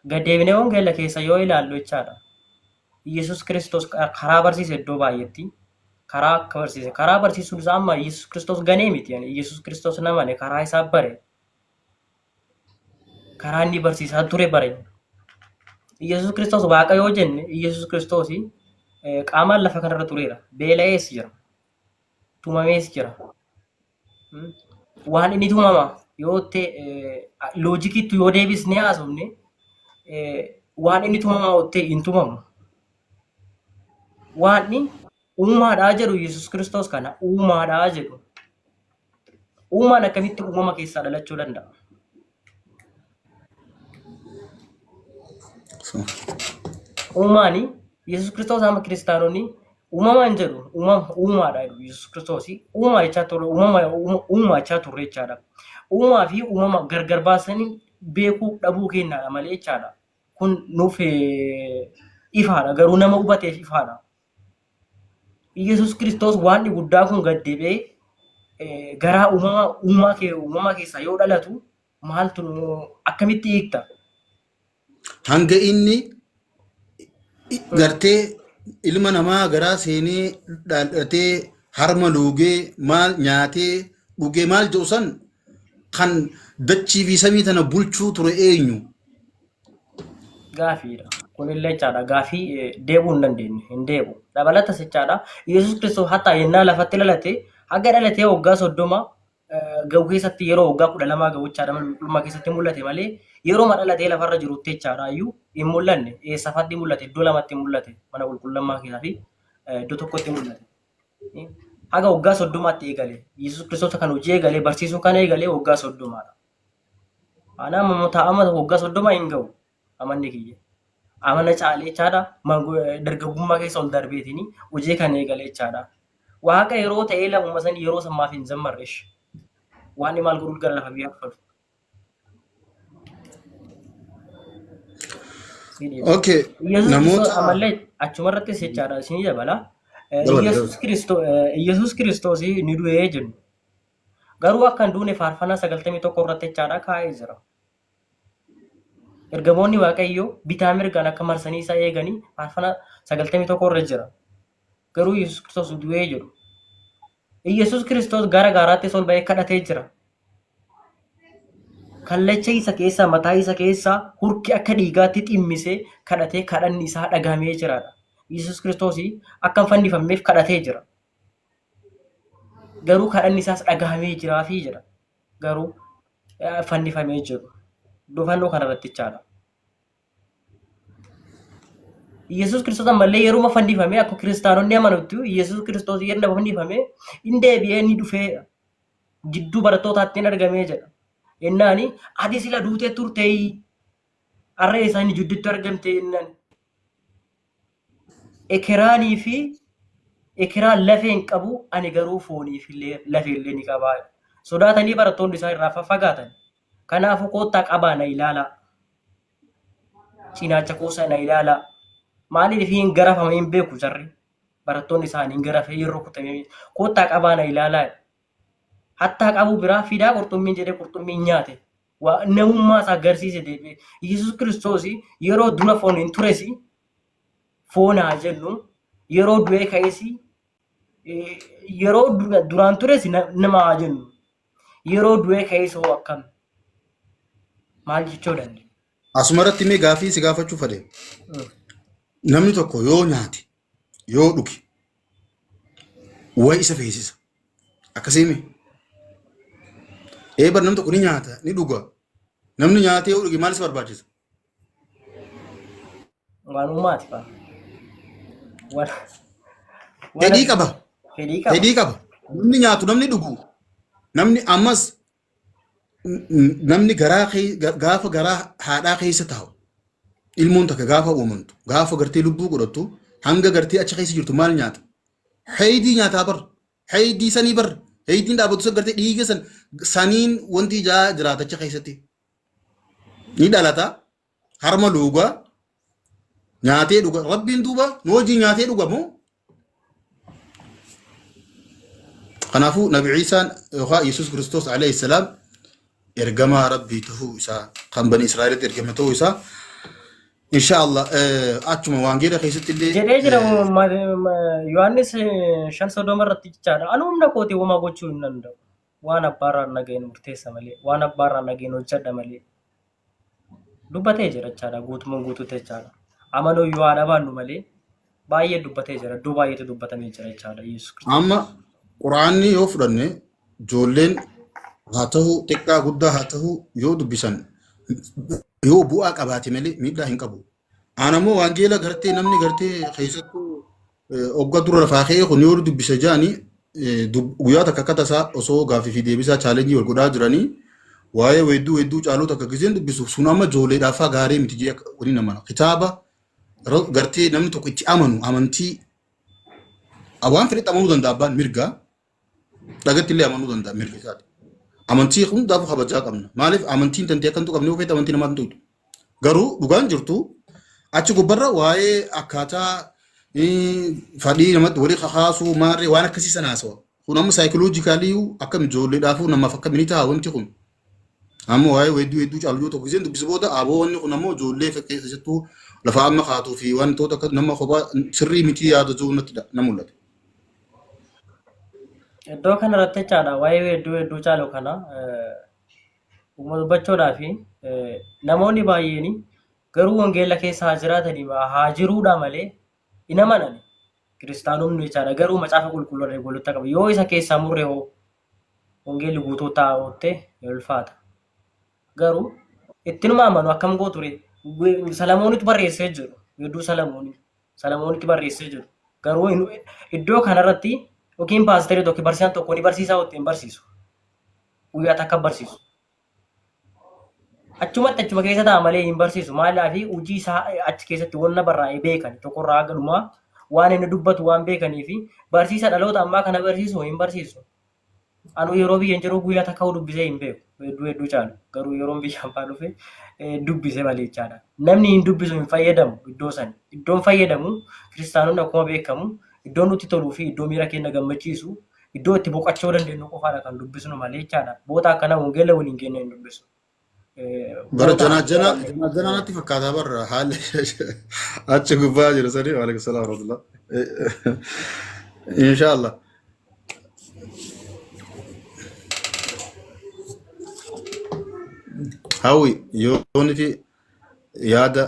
Gad deebinee wangeela keessa yoo ilaallu jechaadha. Yesus Kiristoos karaa barsiise iddoo baay'eetti karaa akka barsiise karaa barsiisuun isaa amma Yesus Kiristoos ganee miti. Yani Yesus Kiristoos namane karaa isaa bare karaa inni barsiisaa ture bare. Yesus Kiristoos waaqa yoo jenne Yesus Kiristoos qaamaan lafa kanarra tureera. Beela'ees jira. Tumamees jira. Waan inni tumama yoo ta'e loojikiitti yoo deebisnee haasofne waan inni tumamaa yoo ta'e hin tumamu. Waan uumaadhaa jedhu Yesus Kiristoos kana uumaadhaa jedhu. Uumaan akkamitti uumama keessaa dhalachuu danda'a? Uumaani Yesus Kiristoos amma kiristaanonni uumamaan jedhu uumama uumaadha jedhu Yesus Kiristoos uumaa jechaa turre uumama uumaa jechaa turre jechaadha. Uumaa fi uumama gargar baasanii beekuu dhabuu kennaadha malee jechaadha. Kun nuuf ifaadha garuu nama hubateef ifaadha. Yesus Kiristoos waan guddaa kun gad deebi'ee garaa uumama uumaa kee uumama keessaa yoo dhalatu maaltu akkamitti hiikta? Hanga inni gartee ilma namaa garaa seenee dhalatee harma luugee maal nyaatee dhugee maal jedhu san kan dachii fi samii tana bulchuu ture eenyu? Gaafiidha. Kunillee jechaadha. Gaafii deebuu hin dandeenye. Hin deebu. Dabalatas jechaadha. Yesuus Kiristoos hatta yennaa lafatti dhalate haga dhalatee waggaa 30 ga'u keessatti yeroo waggaa 12 ga'u jechaadha mana qulqullummaa keessatti mul'ate malee yeroo dhalatee lafarra jirutti jechaadha iyyuu hin mul'anne. Eessafatti mul'ate? Iddoo lamatti mul'ate. Mana qulqullummaa keessaa fi iddoo tokkotti mul'ate. Haga waggaa 30tti eegale. Yesuus Kiristoos kan hojii eegale barsiisuu kan eegale waggaa 30dha. Ana amma taa'ama waggaa 30 hin ga'u amanni kiyya. Amana caalee jechaadha. Dargaggummaa keessa ol darbeetiin hojii kan eegale jechaadha. Waaqa yeroo ta'ee lafuma san yeroo san maaf hin zammarre ishi. Waan maal godhuuf gara lafa biyyaa dhufatu. Okay, Yesuus Kiristoos namoota ammallee achumarrattis jechaadha isinii dabala. Dabali Iyyasuus dabali. Kiristoos Iyyasuus Kiristoos ni du'ee jennu. Garuu akka hin duune faarfannaa 91 irratti jechaadha kaa'ee jira. Ergamoonni Waaqayyoo bitaa mirgaan akka marsanii isa eeganii faarfannaa 91 irra jira. Garuu Iyyasuus Kiristoos du'ee jedhu. Iyyasuus Kiristoos gara gaaraattis ol ba'ee kadhatee jira. Kallacha isa keessaa mataa isa keessaa hurki akka dhiigaatti ximmisee kadhatee kadhanni isaa dhagahamee jiraadha. Iyyasuus Kiristoos akka hin fannifamneef kadhatee jira. Garuu kadhanni isaas dhagahamee jiraafii jira. Garuu fannifamee jiru. Iddoo fannoo kanarratti jechaadha. Yesuus Kiristoos ammallee yeruma fannifamee akka kiristaanonni amanutti Yesuus Kiristoos yeroo fannifamee hin deebi'ee ni dhufee jidduu barattootaatti hin argamee jedha. Innaani ati sila duutee turteeyi har'a isaanii jidduutti argamte innaan ekeraanii fi ekeraan lafee hin qabu ani garuu fooniif illee lafee illee ni qabaa. Sodaatanii barattoonni isaa irraa faffagaatan. Kanaafuu koottaa qabaa na ilaalaa. Cinaacha koosaa na ilaalaa. Maaliif hin garafame hin beeku jarri. Barattoonni isaanii hin garafee hin rukutame. Koottaa qabaa na ilaalaa. Hattaa qabuu biraa fidaa qurxummiin jedhee qurxummiin nyaate. Namummaa isaa agarsiise deebi'ee. Yesuus Kiristoos yeroo dura foon hin tures foon haa jennu yeroo du'ee ka'es yeroo duraan tures nama haa jennu yeroo du'ee ka'es hoo akkam maal jechuu dandeenya? Asuma irratti mee gaafii si gaafachuu fedhe. Namni tokko yoo nyaate yoo dhuge wayi isa feesisa. Akkasiimi. Ee bar namni tokko ni nyaata ni dhuga. Namni nyaatee yoo dhuge maal isa barbaachisa? Waan uumaati faa. Waan Fedhii qaba. Fedhii qaba. Fedhii qaba. Namni nyaatu namni dhugu. Namni ammas namni garaa gaafa garaa haadhaa keessa taa'u ilmoon takka gaafa uumamtu gaafa gartee lubbuu godhattu hanga gartee achi keessa jirtu maal nyaata? Heydii nyaataa bar. Heydii sanii bar. Heydiin dhaabatu san gartee dhiiga san saniin wanti ijaa jiraata achi keessatti. Ni dhalata. Harma luugaa nyaatee dhuga. Rabbiin duuba nu wajjin nyaatee dhuga moo? Kanaafuu Nabi Iisaan yookaan Yesuus Kiristoos alayhi salaam ergamaa Rabbii ta'uu isaa kan bani Israa'elitti ergame ta'uu isaa insha Allah achuma wangeela keessatti illee Jedhee jira Yohaannis 5:30 irratti jechaadha. Ani humna kootii homaa gochuu hin danda'u. Waan abbaarraan naga'een murteessa malee, waan abbaarraan naga'een hojjedha malee. Dubbatee jira jechaadha guutumaan guutuutti jechaadha. Amanuu yoo haa dhabaannu malee baay'ee dubbatee jira. Iddoo baay'eetu dubbatamee jira jechaadha Yesuus Kiristoos. Amma quraanni yoo fudhanne ijoolleen haa ta'u xiqqaa guddaa haa ta'u yoo dubbisan yoo bu'aa qabaate malee miidhaa hin qabu. Aan ammoo wangeela gartee namni gartee keessattuu ogga dura lafaa ka'ee kun yoo dubbisa jaani guyyaa takka akka tasaa osoo gaaffii fi deebisaa chaalenjii wal godhaa jiranii waa'ee weedduu weedduu caaluu takka giseen dubbisu sun amma ijoolleedhaaf faa gaarii miti jee waliin amana. Kitaaba gartee namni tokko itti amanu amantii waan fedhetti amanuu danda'a abbaan mirgaa dhagatti illee amanuu danda'a mirga isaati. Amantii hundaafuu kabajaa qabna. Maaliif amantiin tantee akkantu qabne yoo feete amantii namaatti hin tuqxu. Garuu dhugaan jirtu achi gubbarra waa'ee akkaataa fadhii namatti walii kakaasuu maarree waan akkasii sana haasawa. Kun amma saayikoloojikaalii akkam ijoolleedhaafuu namaaf akkam ni ta'a wanti kun. Amma waa'ee weedduu hedduu caalu yoo tokko isheen dubbise booda aboo wanni kun ammoo ijoollee keessattuu lafa amma kaatuu fi wantoota akka nama kophaa sirrii mitii yaada jiru natti na mul'ata. Iddoo kanarratti jechaadha waa'ee weedduu hedduu caalu kana dhuguma dubbachuudhaa fi namoonni baay'een garuu wangeela keessa haa jiraatanii haa jiruudha malee hin amanan. Kiristaanonni jechaadha garuu macaafa qulqulluu irra walitti qabu. Yoo isa keessaa murre hoo wangeelli guutuu ta'a ootte ni ulfaata. Garuu ittinuma amanu akkam gootu ree? Salamoonitu barreessee jiru. Weedduu Salamoonii. Salamoonitti barreessee jiru. Garuu iddoo kanarratti yookiin paasterii tokko barsiisaan tokko ni barsiisaa ootte hin barsiisu. Guyyaa takka barsiisu. Achumatti achuma keessa ta'a malee hin barsiisu. Maaliif hojii isaa achi keessatti wanna barraa'ee beekan tokkorraa haga dhumaa waan inni dubbatu waan beekanii fi barsiisa dhaloota ammaa kana barsiisu hin barsiisu. Anuu yeroo biyya hin jiru guyyaa takka dubbisee hin beeku. Hedduu hedduu caalu. Garuu yeroon biyya ambaa dhufe dubbise malee jechaadha. Namni hin dubbisu hin fayyadamu iddoo sani. Iddoon fayyadamu kiristaanonni akkuma beekamu Iddoo nutti toluu fi iddoo miira keenya gammachiisu, iddoo itti boqochuu dandeenyu qofaadha kan dubbisnu malee jechaadha. Boota akkana wangeela waliin keenya hin dubbisu. Bara Boota janaa janaa janaa janaa natti fakkaata barra haalli achi gubbaa jiru sanii. Waalaikum salaam warahmatullah. Inshaallah. Hawwi yoon fi yaada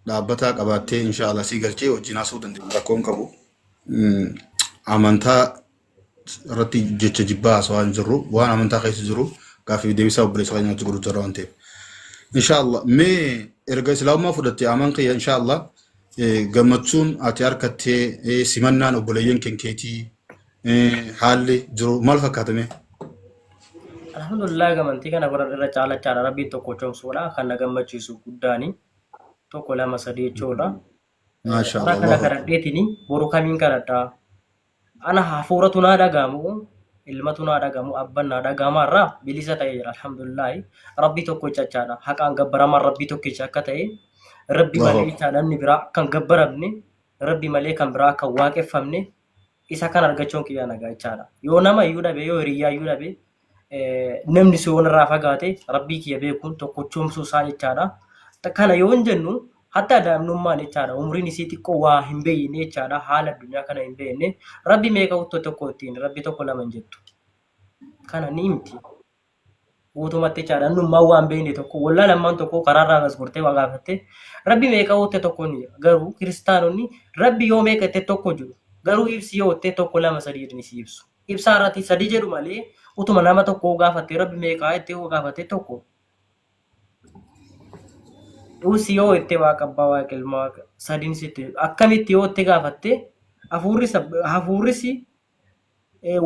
dhaabbataa qabaattee inshaallah sii galchee wajjin haasa'uu dandeenya, rakkoon qabu. Amantaa irratti jecha jibbaa haasawaa hin jirru, waan amantaa keessa jiru gaaffii deebisaa obboleessa keenya wajji godhu jira waan ta'eef. Inshaallah mee erga islaamummaa fudhatte aman kiyya inshaallah gammachuun ati harkattee simannaan obboleeyyan keetii haalli jiru maal fakkaata mee? Alhamdulillah, amantii kana bara irra caalachaadha. Rabbiin tokko chomsuudha kan na gammachiisu guddaani. Tokko, lama, sadii jechuudha. Maasha Karaa Allah. kana Allahu akbar. kadhadheetini boru kamiin kadhadhaa? Ana hafuuratu naa dhaga'amu, ilmatu naa dhaga'amu, abban naa dhaga'amaa irraa bilisa ta'ee jira. Alhamdulillah. Rabbii tokko jechaadha. Haqaan gabbaramaan Rabbii tokkicha akka ta'e, Rabbi Allahu malee akbar. jecha namni biraa akka hin gabbaramne, Rabbi malee kan biraa akka hin waaqeffamne, isa kan argachuun kiyyaa nagaa jechaadha. Yoo nama iyyuu dhabe, yoo hiriyyaa iyyuu dhabe, namni si irraa fagaate, Rabbii kiyya beekuun tokkochoomsuu isaa jechaadha. Kana yoo hin jennu hatta daa'imnummaan jechaadha, umriin isii xiqqoo, waa hin beeyne jechaadha, haala addunyaa kana hin beekne, Rabbi meeqa uttoo tokko ittiin Rabbi tokko lama hin jettu. Kana ni himti. Guutumatti jechaadha, innummaan waan beekne tokko wallaa lammaan tokko karaarraa as gortee waa gaafatte Rabbi meeqa utte tokko ni jedha. Garuu kiristaanonni Rabbi yoo meeqa itti tokko jedhu, garuu ibsi yoo itti tokko, lama, sadii jedhanii si ibsu. Ibsaa irratti sadii jedhu malee utuma nama tokko gaafatte Rabbi meeqaa itti yoo gaafatte tokko. Ibsi yoo itti Waaqa Abbaa, Waaqa Ilmaa, Waaqa sadiin sitti akkamitti yoo itti gaafatte hafuurris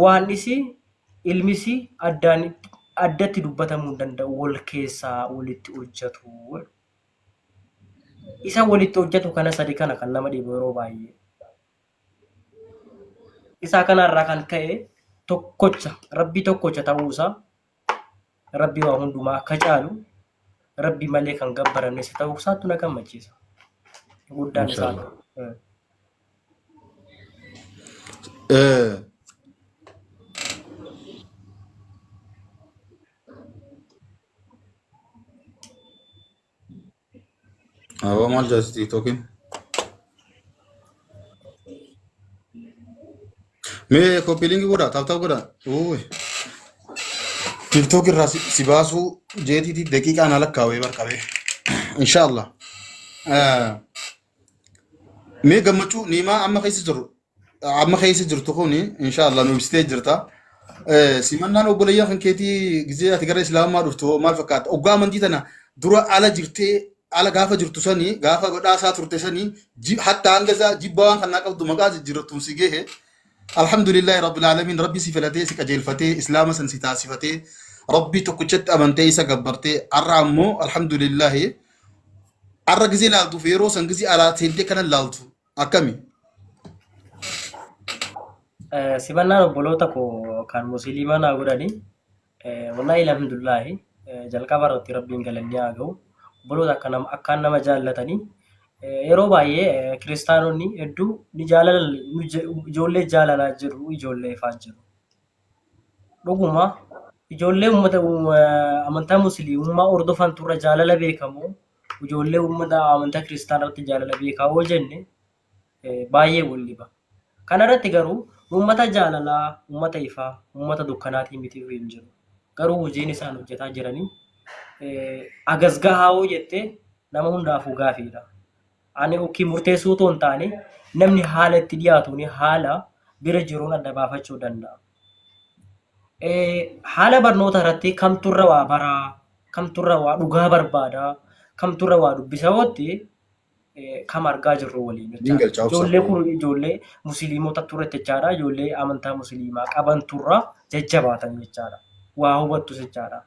waannis ilmis addaan addatti dubbatamuu hin danda'u, wal keessaa walitti hojjetu. Isa walitti hojjetu kana sadi kana kan nama dhibu yeroo baay'ee. Isa kanarraa kan ka'e tokkocha Rabbi tokkocha ta'uusaa, Rabbi waa hundumaa akka caalu, Rabbi malee kan gabbaramne isa ta'uu isaattu na gammachiisa. Guddaan isaa. Inshaallah. Awwa, maal jaasi TikTokiin? Mee copy link godhaa, tap tap godhaa. Uuy. TikTok irraa si baasuu jeetiiti daqiiqaa na lakkaawee barqabee. Inshaallah. Mee gammachuu niimaa amma keessa jirtu kuni inshaallah nu ibsitee jirta. Simannaan obboleeyyan kan keetii gizee ati gara islaamummaa dhuftu hoo maal fakkaata? Oggaa amantii tana dura ala jirtee, ala gaafa jirtu sanii, gaafa godhaasaa turte sanii, hatta hanga isaa jibba waan kanaa qabdu maqaa jijjiirrattuun si gahe. Alhamdulillahi Rabbil Aalamiin, Rabbi si filatee, si qajeelfatee, islaama san si taasifatee, Rabbi tokkichatti amantee isa gabbartee, har'a ammoo alhamdulillahi har'a gizee laaltuuf yeroo san gizee alaa seentee kana laaltu akkami? Simannaan obboloota koo kan musliimaa naa godhani, wallahi alhamdulillahi, jalqaba irratti Rabbiin galanni haa ga'u. Obboloota akka nama akkaan nama jaallatanii, yeroo baay'ee kiristaanonni hedduu ni jaalala, ijoollee jaalalaa jiru, ijoollee ifaa jiru. Dhuguma ijoollee uummata amantaa musliimummaa hordofan turre jaalala beekamu, ijoollee uummata amantaa kiristaanaa irratti jaalala beekaa yoo jenne baay'ee wal dhiba. Kana irratti garuu uummata jaalalaa, uummata ifaa, uummata dukkanaatii miti hin jiru. Garuu hojiin isaan hojjetaa jiranii agas gahaa yoo jette nama hundaafuu gaafiidha. Ani okkii murteessuu otoo hin taane namni haala itti dhiyaatuun haala bira jiruun adda baafachuu danda'a. Haala barnoota irratti kamturra waa baraa, kamturra waa dhugaa barbaada, kamturra waa dubbisa yootti kam argaa jirru waliin Niin jechaadha. galchaa obsa. Ijoollee kun ijoollee musliimota turre jechaadha. Ijoollee amantaa musliimaa qaban turra jajjabaatan jechaadha. Waa hubattu jechaadha.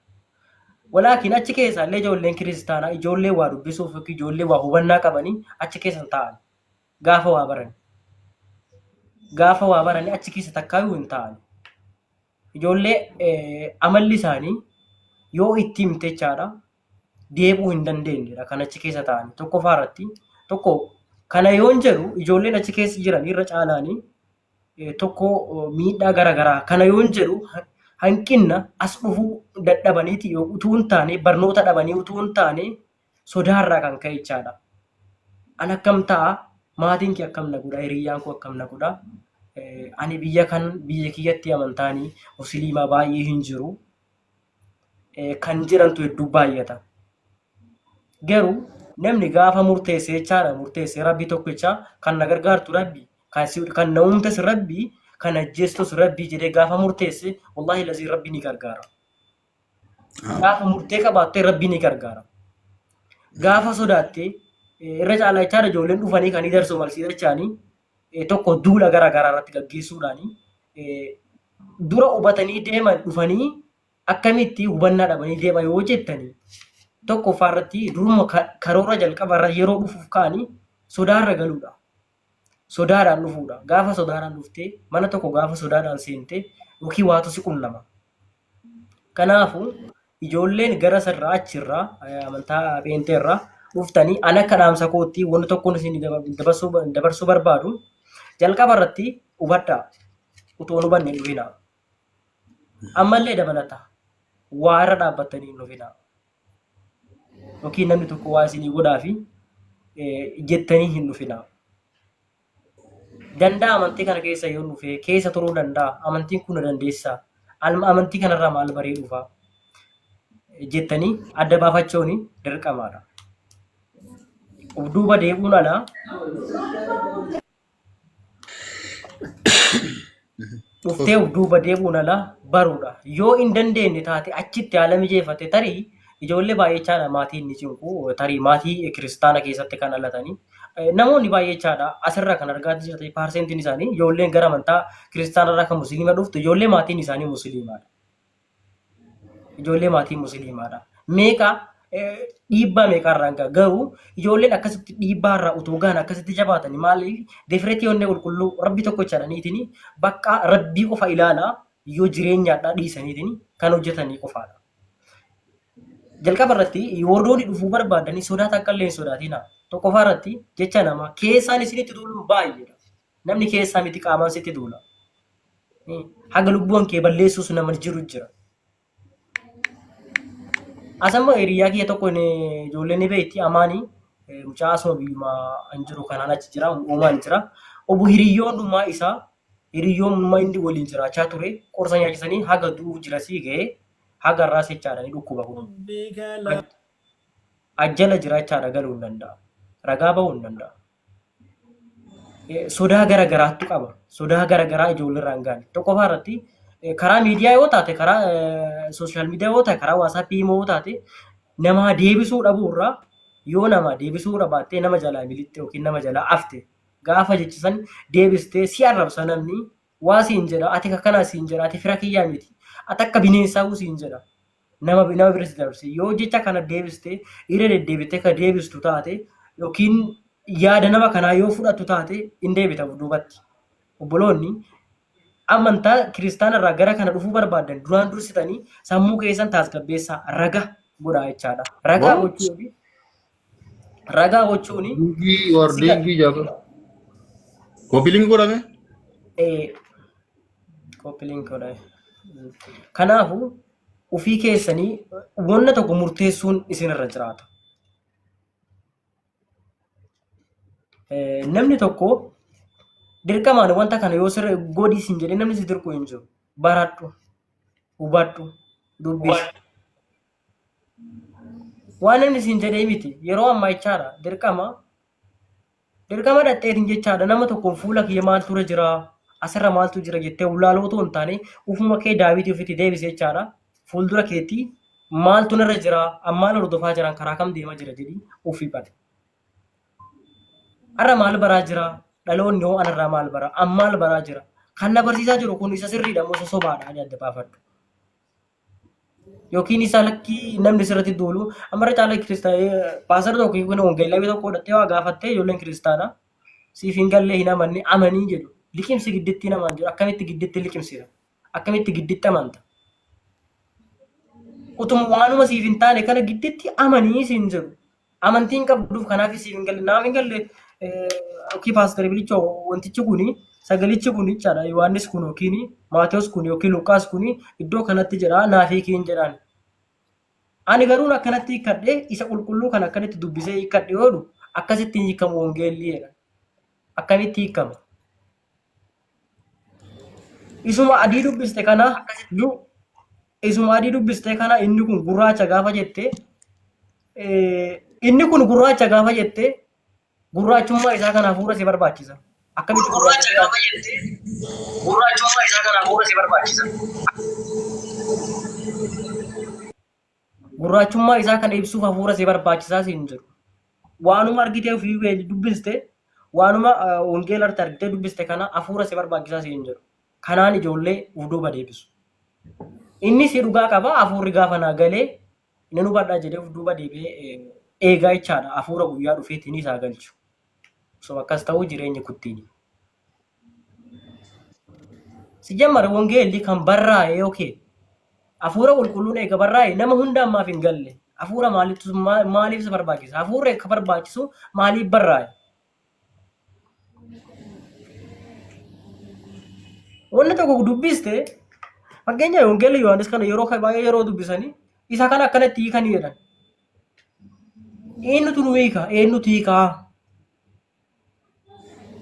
Walaakin achi keessa illee ijoolleen kiristaanaa ijoollee waa dubbisuuf yookiin ijoollee waa hubannaa qabanii achi keessa hin taa'an. Gaafa waa baran. Gaafa waa baranii achi keessa takkaayyuu hin taa'an. Ijoollee amalli isaanii yoo itti himte jechaadha deebi'uu hin dandeenyedha kan achi keessa taa'an. Tokkoffaa irratti tokko kana yoon jedhu ijoolleen achi keessa jiran irra caalaanii Tokko miidhaa garaagaraa kana yoon jedhu hanqina as dhufuu dadhabaniiti utuu hin taane, barnoota dhabanii utuu hin taane, sodaarraa kan ka'e jechaadha. An akkam ta'a? Maatiin kee akkam na godha? Hiriyyaan koo akkam na godha? Ani biyya kan biyya kiyyatti amantaanii musliimaa baay'ee hin jiru kan jedhantu hedduu baay'ata. Garuu namni gaafa murteesse jechaadha, murteesse Rabbi tokkicha kan na gargaartu Rabbi, kan na uumtes Rabbi, kan ajjeestus Rabbi jedhee gaafa murteesse, wallaahi lazii Rabbi ni gargaara. Gaafa murtee qabaatte Rabbi ni gargaara. Gaafa sodaatte irra caalaa jechaadha, ijoolleen dhufanii kan darsoo malsiisachaanii tokko duula gara garaa irratti gaggeessuudhaanii dura hubatanii deeman dhufanii akkamitti hubannaa dhabanii deeman yoo jettanii, tokkoffaa irratti duruma karoora jalqaba irra yeroo dhufuuf ka'anii sodaarra galuudha. Sodaadhaan dhufuudha. Gaafa sodaadhaan dhuftee mana tokko, gaafa sodaadhaan seentee yookiin waatu si qunnama. Kanaafuu ijoolleen gara sirraa achirraa amantaa pheenxeerraa dhuftanii, an akka dhaamsa kootti wanti tokkoon isin dabarsuu barbaadu, jalqaba irratti hubadhaa. Utuu hin hubanne hin dhufinaa. Ammallee dabalata waa irra dhaabbattanii hin dhufinaa. Yookiin namni tokko waa isinii godhaa fi jettanii hin dhufinaa. Danda'a, amantii kana keessa yoo dhufe keessa turuu danda'a. Amantiin kun na dandeessaa. Amantii kanarraa maal baree dhufaa? Jettanii adda baafachuun dirqamaadha. Of duuba deebi'uun alaa dhuftee of duuba deebi'uun alaa baruudha. Yoo hin dandeenye taate achitti haala mijeeffate, tarii ijoollee baay'eechaadha maatiin ni cinqu, tarii maatii kiristaana keessatti kan dhalatanii namoonni baay'eechaadha asirra kan argaa jirtan, paarsentiin isaanii ijoolleen gara amantaa kiristaanarraa kan musliima dhuftu ijoollee maatiin isaanii musliimaadha. Ijoollee maatii musliimaadha. Meeqa dhiibbaa meeqa irraan ga'a? Garuu ijoolleen akkasitti dhiibbaa irraa utuu gahan akkasitti jabaatanii, maaliif defireetii onnee qulqulluu Rabbi tokko jedhaniitiin bakka Rabbii qofa ilaalaa yoo jireenyaadhaa dhiisaniitiin kan hojjetanii qofaadha. Jalqaba irratti warroonni dhufuu barbaadanii sodaa takka illee hin sodaatina. Tokkoffaa irratti jecha namaa keessaan isinitti duuluun baay'eedha. Namni keessaa miti, qaamaan sitti duula. Haga lubbuun kee balleessuus nama jiru jira. Asammoo hiriyaa kiyya tokko ijoolleen ni beekti, Amaanii, mucaa asuma biyyuma an jiru kanaan achi jira, uumaan jira. Obbo hiriyyoon dhumaa isaa, hiriyyoon dhumaa inni waliin jiraachaa ture, qorsa nyaachisanii haga du'uuf jira sii ga'ee haga irraa jechaadha, ni dhukkuba kun. Ajjala jira jechaadha, galuu hin danda'a. Ragaa bahuu hin danda'a. Sodaa gara garaattu qaba. Sodaa gara garaa ijoollee irraa hin gaane. Tokkoffaa irratti karaa miidiyaa yoo taate, karaa social media yoo taate, karaa WhatsAppii immoo yoo taate, namaa deebisuu dhabuu irraa, yoo namaa deebisuu dhabaattee nama jalaa militte yookiin nama jalaa afte, gaafa jechisan deebistee si arrabsa namni, waa siin jedha, ati akkanaa siin jedha, ati fira kiyyaa miti, ati akka bineensaa siin jedha. Nama bira si dabarse. Yoo jecha kana deebiste, irra deddeebitee ka deebistu taate yookiin yaada nama kanaa yoo fudhattu taate, hin deebita duubatti. Obboloonni amantaa kiristaana irraa gara kana dhufuu barbaadan, duraan dursitanii sammuu keessan tasgabbeessaa, raga godhaa jechaadha. Ragaa What? gochuun, ragaa gochuun Linkii war si linkii jaaba. Copy link godhame? Copy link godhame. Kanaafuu ofii keessanii wanna tokko murteessuun isinirra jiraata. Namni tokko dirqamaan wanta kana yoo sirra godhi siin jedhee namni si dirqu hin jiru. Baradhu, hubadhu, dubbisi. Waan namni siin jedhee miti yeroo ammaa jechaadha, dirqama dirqama dhaqxeetiin jechaadha, nama tokkoon fuula kiyya maaltu irra jira, asirra maaltu jira jettee ulaaloo otoo hin taane, ufuma kee daawitii ofitti deebise jechaadha. Fuuldura keetti maaltu narra jira, ammaal hordofaa jiran, karaa kam deemaa jira jedhii ofii bari. Har'a maal baraa jira? Dhaloonni hoo anarraa maal bara? Ammaal baraa jira? Kan na barsiisaa jiru kun isa sirriidha moo isa sobaadha? Ani adda baafadhu. Yookiin isa lakkii namni sirratti duulu ammarra caalaa kiristaanaa paasara tokko yookiin wangeelawii tokko godhattee waa gaafattee, ijoolleen kiristaanaa siif hin gallee, hin amanne, amanii jedhu. Liqimsi gidditti namaan jedhu. Akkamitti gidditti liqimsita? Akkamitti gidditti amanta? Utuma waanuma siif hin taane kana gidditti amanii siin jedhu. Amantiin qabduuf kanaaf siif hin galle, naaf hin galle. Yookiin Paaster Bilichoo wantichi kuni sagalichi kun jechaadha Yohaannis kun yookiin Maatewos kun yookiin Luqaas kun iddoo kanatti jedha naaf hiikiin jedhaan. Ani garuu akkanatti hiikkadhee isa qulqulluu kan akkanatti dubbisee hiikkadhe yoo jedhu akkasitti hin hiikamu wangeelli jedha. Akkamitti hiikama? Isuma adii dubbiste kana nu isuma adii dubbiste kana inni kun gurraacha gaafa jette inni kun gurraacha gaafa jette gurraachummaa isaa kana hafuura si barbaachisa. Akkamitti gurraacha gaafa jette gurraachummaa isaa kana hafuura si barbaachisa. Gurraachummaa isaa kana ibsuuf hafuura si barbaachisaa siin jedhu. Waanuma argitee ofii dubbiste, waanuma wangeela irratti argitee dubbiste kana hafuura si barbaachisaa siin jedhu. Kanaan ijoollee uf duuba deebisu. Inni si dhugaa qaba, hafuurri gaafa naa galee nan hubadhaa jedhee uf duuba deebi'ee eegaa jechaadha. Hafuura guyyaa dhufeetiin isaa galchu. Osoo akkas ta'uu jireenyi kuttiini. Sijammar wangeelli kan barraa'e yookiin hafuura qulqulluun eega barraa'e nama hunda ammaaf hin galle. Hafuura maalitu maaliif isa barbaachisa? Hafuurri akka barbaachisu maaliif barraa'e? Wanni tokko dubbiste, fakkeenya wangeela Yohaannis kana yeroo baay'ee yeroo dubbisanii isa kana akkanatti hiikanii jedhan. Eenyutu nu hiika? Eenyutu hiikaa?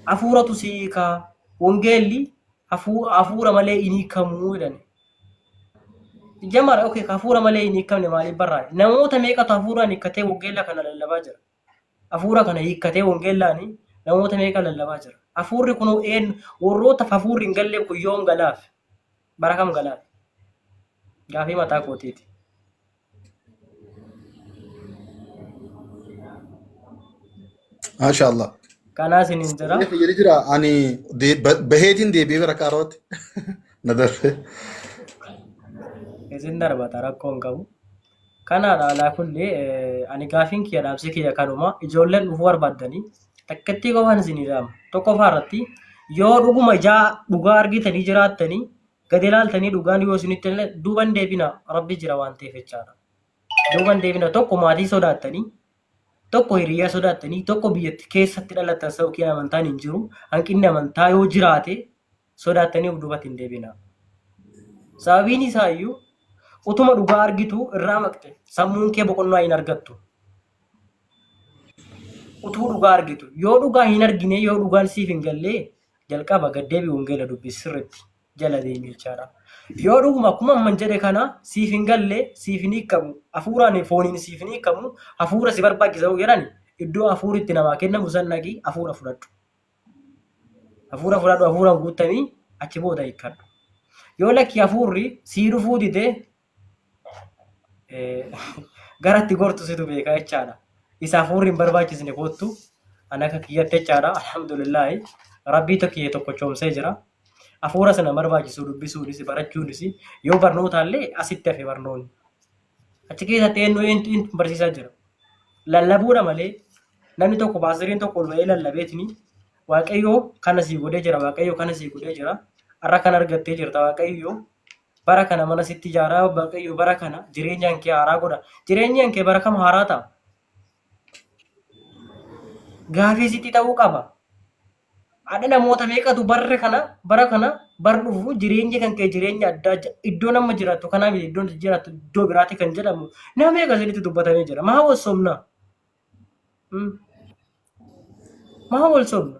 Hafuuratu si hiikaa. Wangeelli hafuura malee hin hiikamuu jedhan. Jamara, okay, hafuura malee hin hiikamne maaliif barraa'e? Namoota meeqatu hafuuraan hiikkatee wangeela kana lallabaa jira? Hafuura kana hiikkatee wangeelaan namoota meeqa lallabaa jira? Hafuurri kun een warroota hafuurri hin galle kun yoom galaaf? Bara kam galaaf? Gaafii mataa kootiiti. Maasha Allah. Kanaa isiniin jira. Sagalee fayyadee jira. Ani baheetiin deebi'ee bara kaarootti. Na darbe. Isin darbata, rakkoo hin qabu. Kanaadha, alaa kulli ani gaafiin kiyya, dhaamsi kiyya kanuma. Ijoolleen dhufuu barbaaddanii takkattii qofaan isinii dhaama. Tokkoffaa irratti, yoo dhuguma ijaa dhugaa argitanii jiraattanii gadi ilaaltanii dhugaan yoo isinitti illee duuban deebina, rabbi jira waan ta'eef jechaadha. Duuban deebina. Tokko maatii sodaattanii, tokko hiriyaa sodaattanii, tokko biyyatti keessatti dhalattan yookiin amantaan hin jiru, hanqinni amantaa yoo jiraate sodaattanii of duubatti hin deebina. Sababiin isaa iyyuu utuma dhugaa argitu irraa maqxe sammuun kee boqonnaa hin argattu. Utuu dhugaa argitu yoo dhugaa hin argine, yoo dhugaan siif hin galle, jalqaba gaddeebi, wangeela dubbisi, sirriitti jala deemi jechaadha. Yoo dhuguma akkuma amman jedhe kana siif hin galle, siif hin hiikamu, hafuuraan fooniin siif hin hiikamu, hafuura si barbaachisa yoo jedhan, iddoo hafuurri itti namaa kennamu san dhaqii hafuura fudhadhu. Hafuura fudhadhu, hafuuraan guutamii achi booda hiikkadhu. Yoo lakki hafuurri sii dhufuu dide, garatti gortu situ beeka jechaadha. Isa hafuurri hin barbaachisne koottu, ani akka kiyyatti jechaadha. Alhamdulillaahi, rabbii tokko tokkochoomsee jira. Hafuura sana barbaachisu dubbisuunis barachuunis yoo barnootaallee asitti hafe barnoonni. Achi keessatti eenyu eenyu barsiisaa jira? Lallabuudha malee namni tokko, paasteriin tokko ol ba'ee lallabeetini Waaqayyoo kana sii godhee jira, Waaqayyoo kana sii godhee jira, har'a kana argattee jirta, Waaqayyoo bara kana mana sitti ijaaraa, Waaqayyo bara kana jireenyaan kee haaraa godha. Jireenyaan kee bara kam haaraa ta'a? Gaafii sitti ta'uu qaba. Hadha namoota meeqatu barri kana, bara kana, bar dhufu jireenyi kan kee jireenya addaa, iddoo nama jiraattu kanaa miti, iddoon jiraattu iddoo biraati kan jedhamu nama meeqa isinitti dubbatamee jira. Maa wal sobna? Maa wal sobna?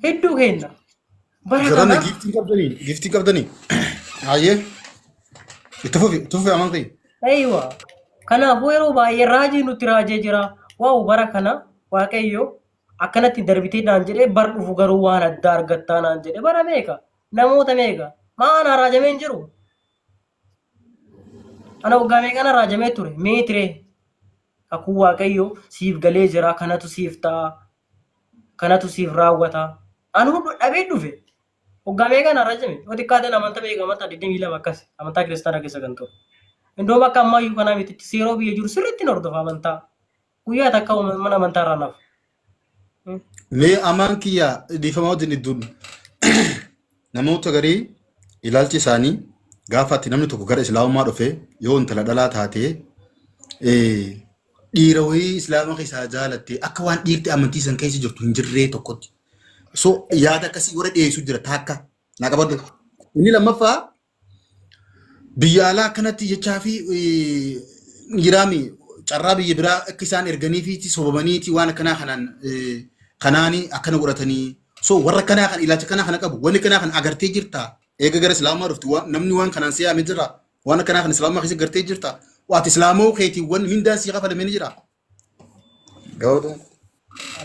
Hedduu kenna. Bara Jaranna kana giiftii qabdanii giiftii qabdanii. Hayyee. Itti fufi, itti fufi aman kiyya. Aywa. Kanaafuu yeroo baay'ee raajii nutti raajee jira. Waaw, bara kana Waaqayyo akkanatti darbitee naan jedhee, bar dhufu garuu waan addaa argattaa naan jedhe. Bara meeqa? Namoota meeqa? Maa anaa raajamee hin jiru? Ana waggaa meeqana raajamee ture? Meetiree. Kakuu Waaqayyo siif galee jira, kanatu siif ta'a, kanatu siif raawwata. Anuu dhabee dhufe. Waggaa meeqa na raajame? Yoo xiqqaateen amantaa meeqa? Amantaa 22 akkas amantaa kiristaanaa keessa kan ture. Indoom akka ammayyuu kanaa miti, yeroo biyya jiru sirriitti hin hordofa amantaa. Guyyaa takka mana amantaa irraa nafu. Mee amaan kiyya, dhiifama wajjin idduun, namoota garii ilaalchi isaanii gaafa ati namni tokko gara islaamummaa dhufe yoo intala dhalaa taate Dhiira wayii islaama keessaa jaalatte akka waan dhiirti amantii san keessa jirtu hin jirree tokkotti. So yaada akkasii warra dhiyeessu jira taakka. Naa qabadhu. Inni lammaffaa biyya alaa akkanatti jechaa fi jiraami carraa biyya biraa akka isaan erganiifiiti sobamaniiti waan akkanaa kanaan kanaani akkana godhatanii. So warra akkanaa kan ilaalcha akkanaa kana qabu wanni akkanaa kana agartee jirta. Eega gara islaamaa dhuftu namni waan kanaan si yaame jira. Waan akkanaa kan islaamaa keessa gartee jirta. Waati islaamoo keetii wanni mindaan sii kafalame ni jira. Gabaabaa.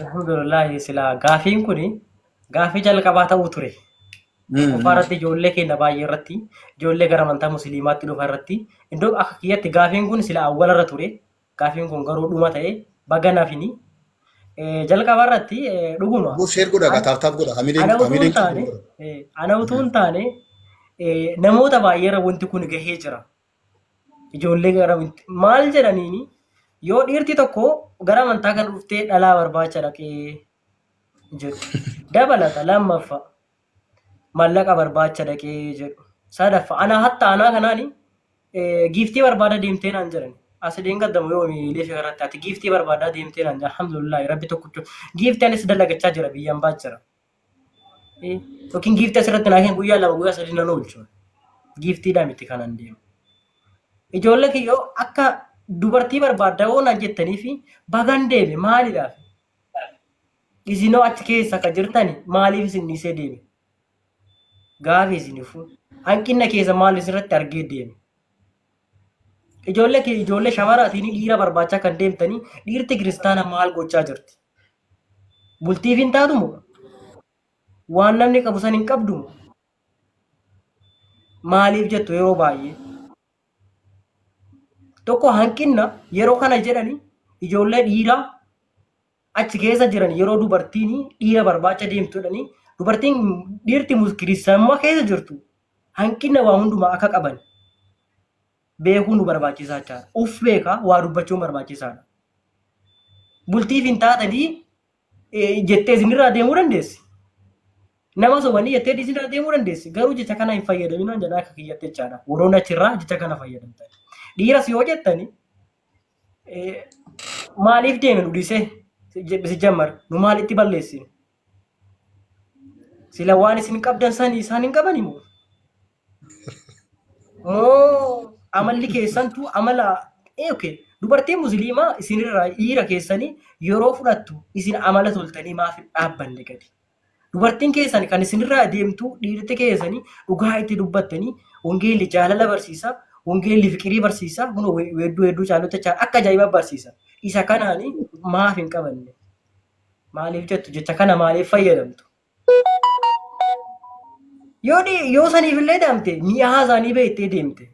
Alhamdulillah silaa gaafiin kun gaafii jalqabaa ta'uu ture. Tokkoffaa irratti ijoollee keenya baay'ee irratti ijoollee gara amantaa musliimaatti dhufa irratti iddoo akka kiyyatti gaafiin kun sila awwala irra ture. Gaafiin kun garuu dhuma ta'e baga nafini. Jalqaba irratti dhuguma. Boo share godha gaa tap tap godha hamileen Ana utuu hin hamileen taane ana utuu hin taane namoota baay'ee irra wanti kun gahee jira. Ijoollee gara maal jedhaniini yoo dhiirti tokko gara amantaa kana dhuftee dhalaa barbaacha dhaqee jedhu. Dabalata lammaffaa mallaqa barbaacha dhaqee jedhu. Sadaffaa ana hatta anaa kanaani giiftii barbaada deemtee naan jedhan. As deengadamu yoo miilee irratti ati giiftii barbaadaa deemtee naan jedhan. Alhamdulillah rabbi tokkicho giiftii anis dalagachaa jira biyyaan baa jira. Yookiin giiftii asirratti naa kennu guyyaa 2 guyyaa 3 nan oolchu. Giiftiidhaa miti kanan deemu. Ijoollee kiyyoo akka dubartii barbaaddaa hoo naan jettanii fi bagan deeme maaliidhaaf? Isinoo achi keessa akka jirtani maaliif isin dhiisee deeme? Gaafi isinifuu. Hanqina keessa maal isinirratti argee deeme? Ijoollee kee ijoollee shamaraatiin dhiira barbaachaa kan deemtanii dhiirti kiristaana maal gochaa jirti? Bultiif hin taatu moo? Waan namni qabu san hin qabdu moo? Maaliif jettu yeroo baay'ee? Tokko hanqinna yeroo kana jedhani ijoollee dhiiraa achi keessa jiran yeroo dubartiin dhiira barbaacha deemtu jedhanii dubartiin dhiirti kiristaanummaa keessa jirtu hanqina waa hundumaa akka qaban beekuun nu barbaachisaa jechaadha. Uf beekaa waa dubbachuun barbaachisaadha. Bultiif hin taatanii jettee isinirraa deemuu dandeessi. Nama sobanii jettee isinirraa deemuu dandeessi. Garuu jecha kana hin fayyadaminaan jedha akka kiyyatti jechaadha. Warroonni achirraa jecha kana fayyadamtan. Dhiiras yoo jettani maaliif deeme nu dhiisee si jammar nu maalitti balleessine? Sila waan isin qabdan sani isaan hin qabani moo? Moo amalli keessantu amala okay dubartiin musliimaa isinirraa dhiira keessanii yeroo fudhattu isin amala toltanii maaf hin dhaabbanne gadi? Dubartiin keessan kan isinirraa deemtu dhiirti keessanii dhugaa itti dubbattanii wangeelli jaalala barsiisa, wangeelli fiqirii barsiisa, kun weedduu hedduu caalota caalaa akka ajaa'ibaa barsiisa. Isa kanaani maaf hin qabanne? Maaliif jettu jecha kana maaliif fayyadamtu? Yoo saniif illee deemte mi'aa isaanii beektee deemte.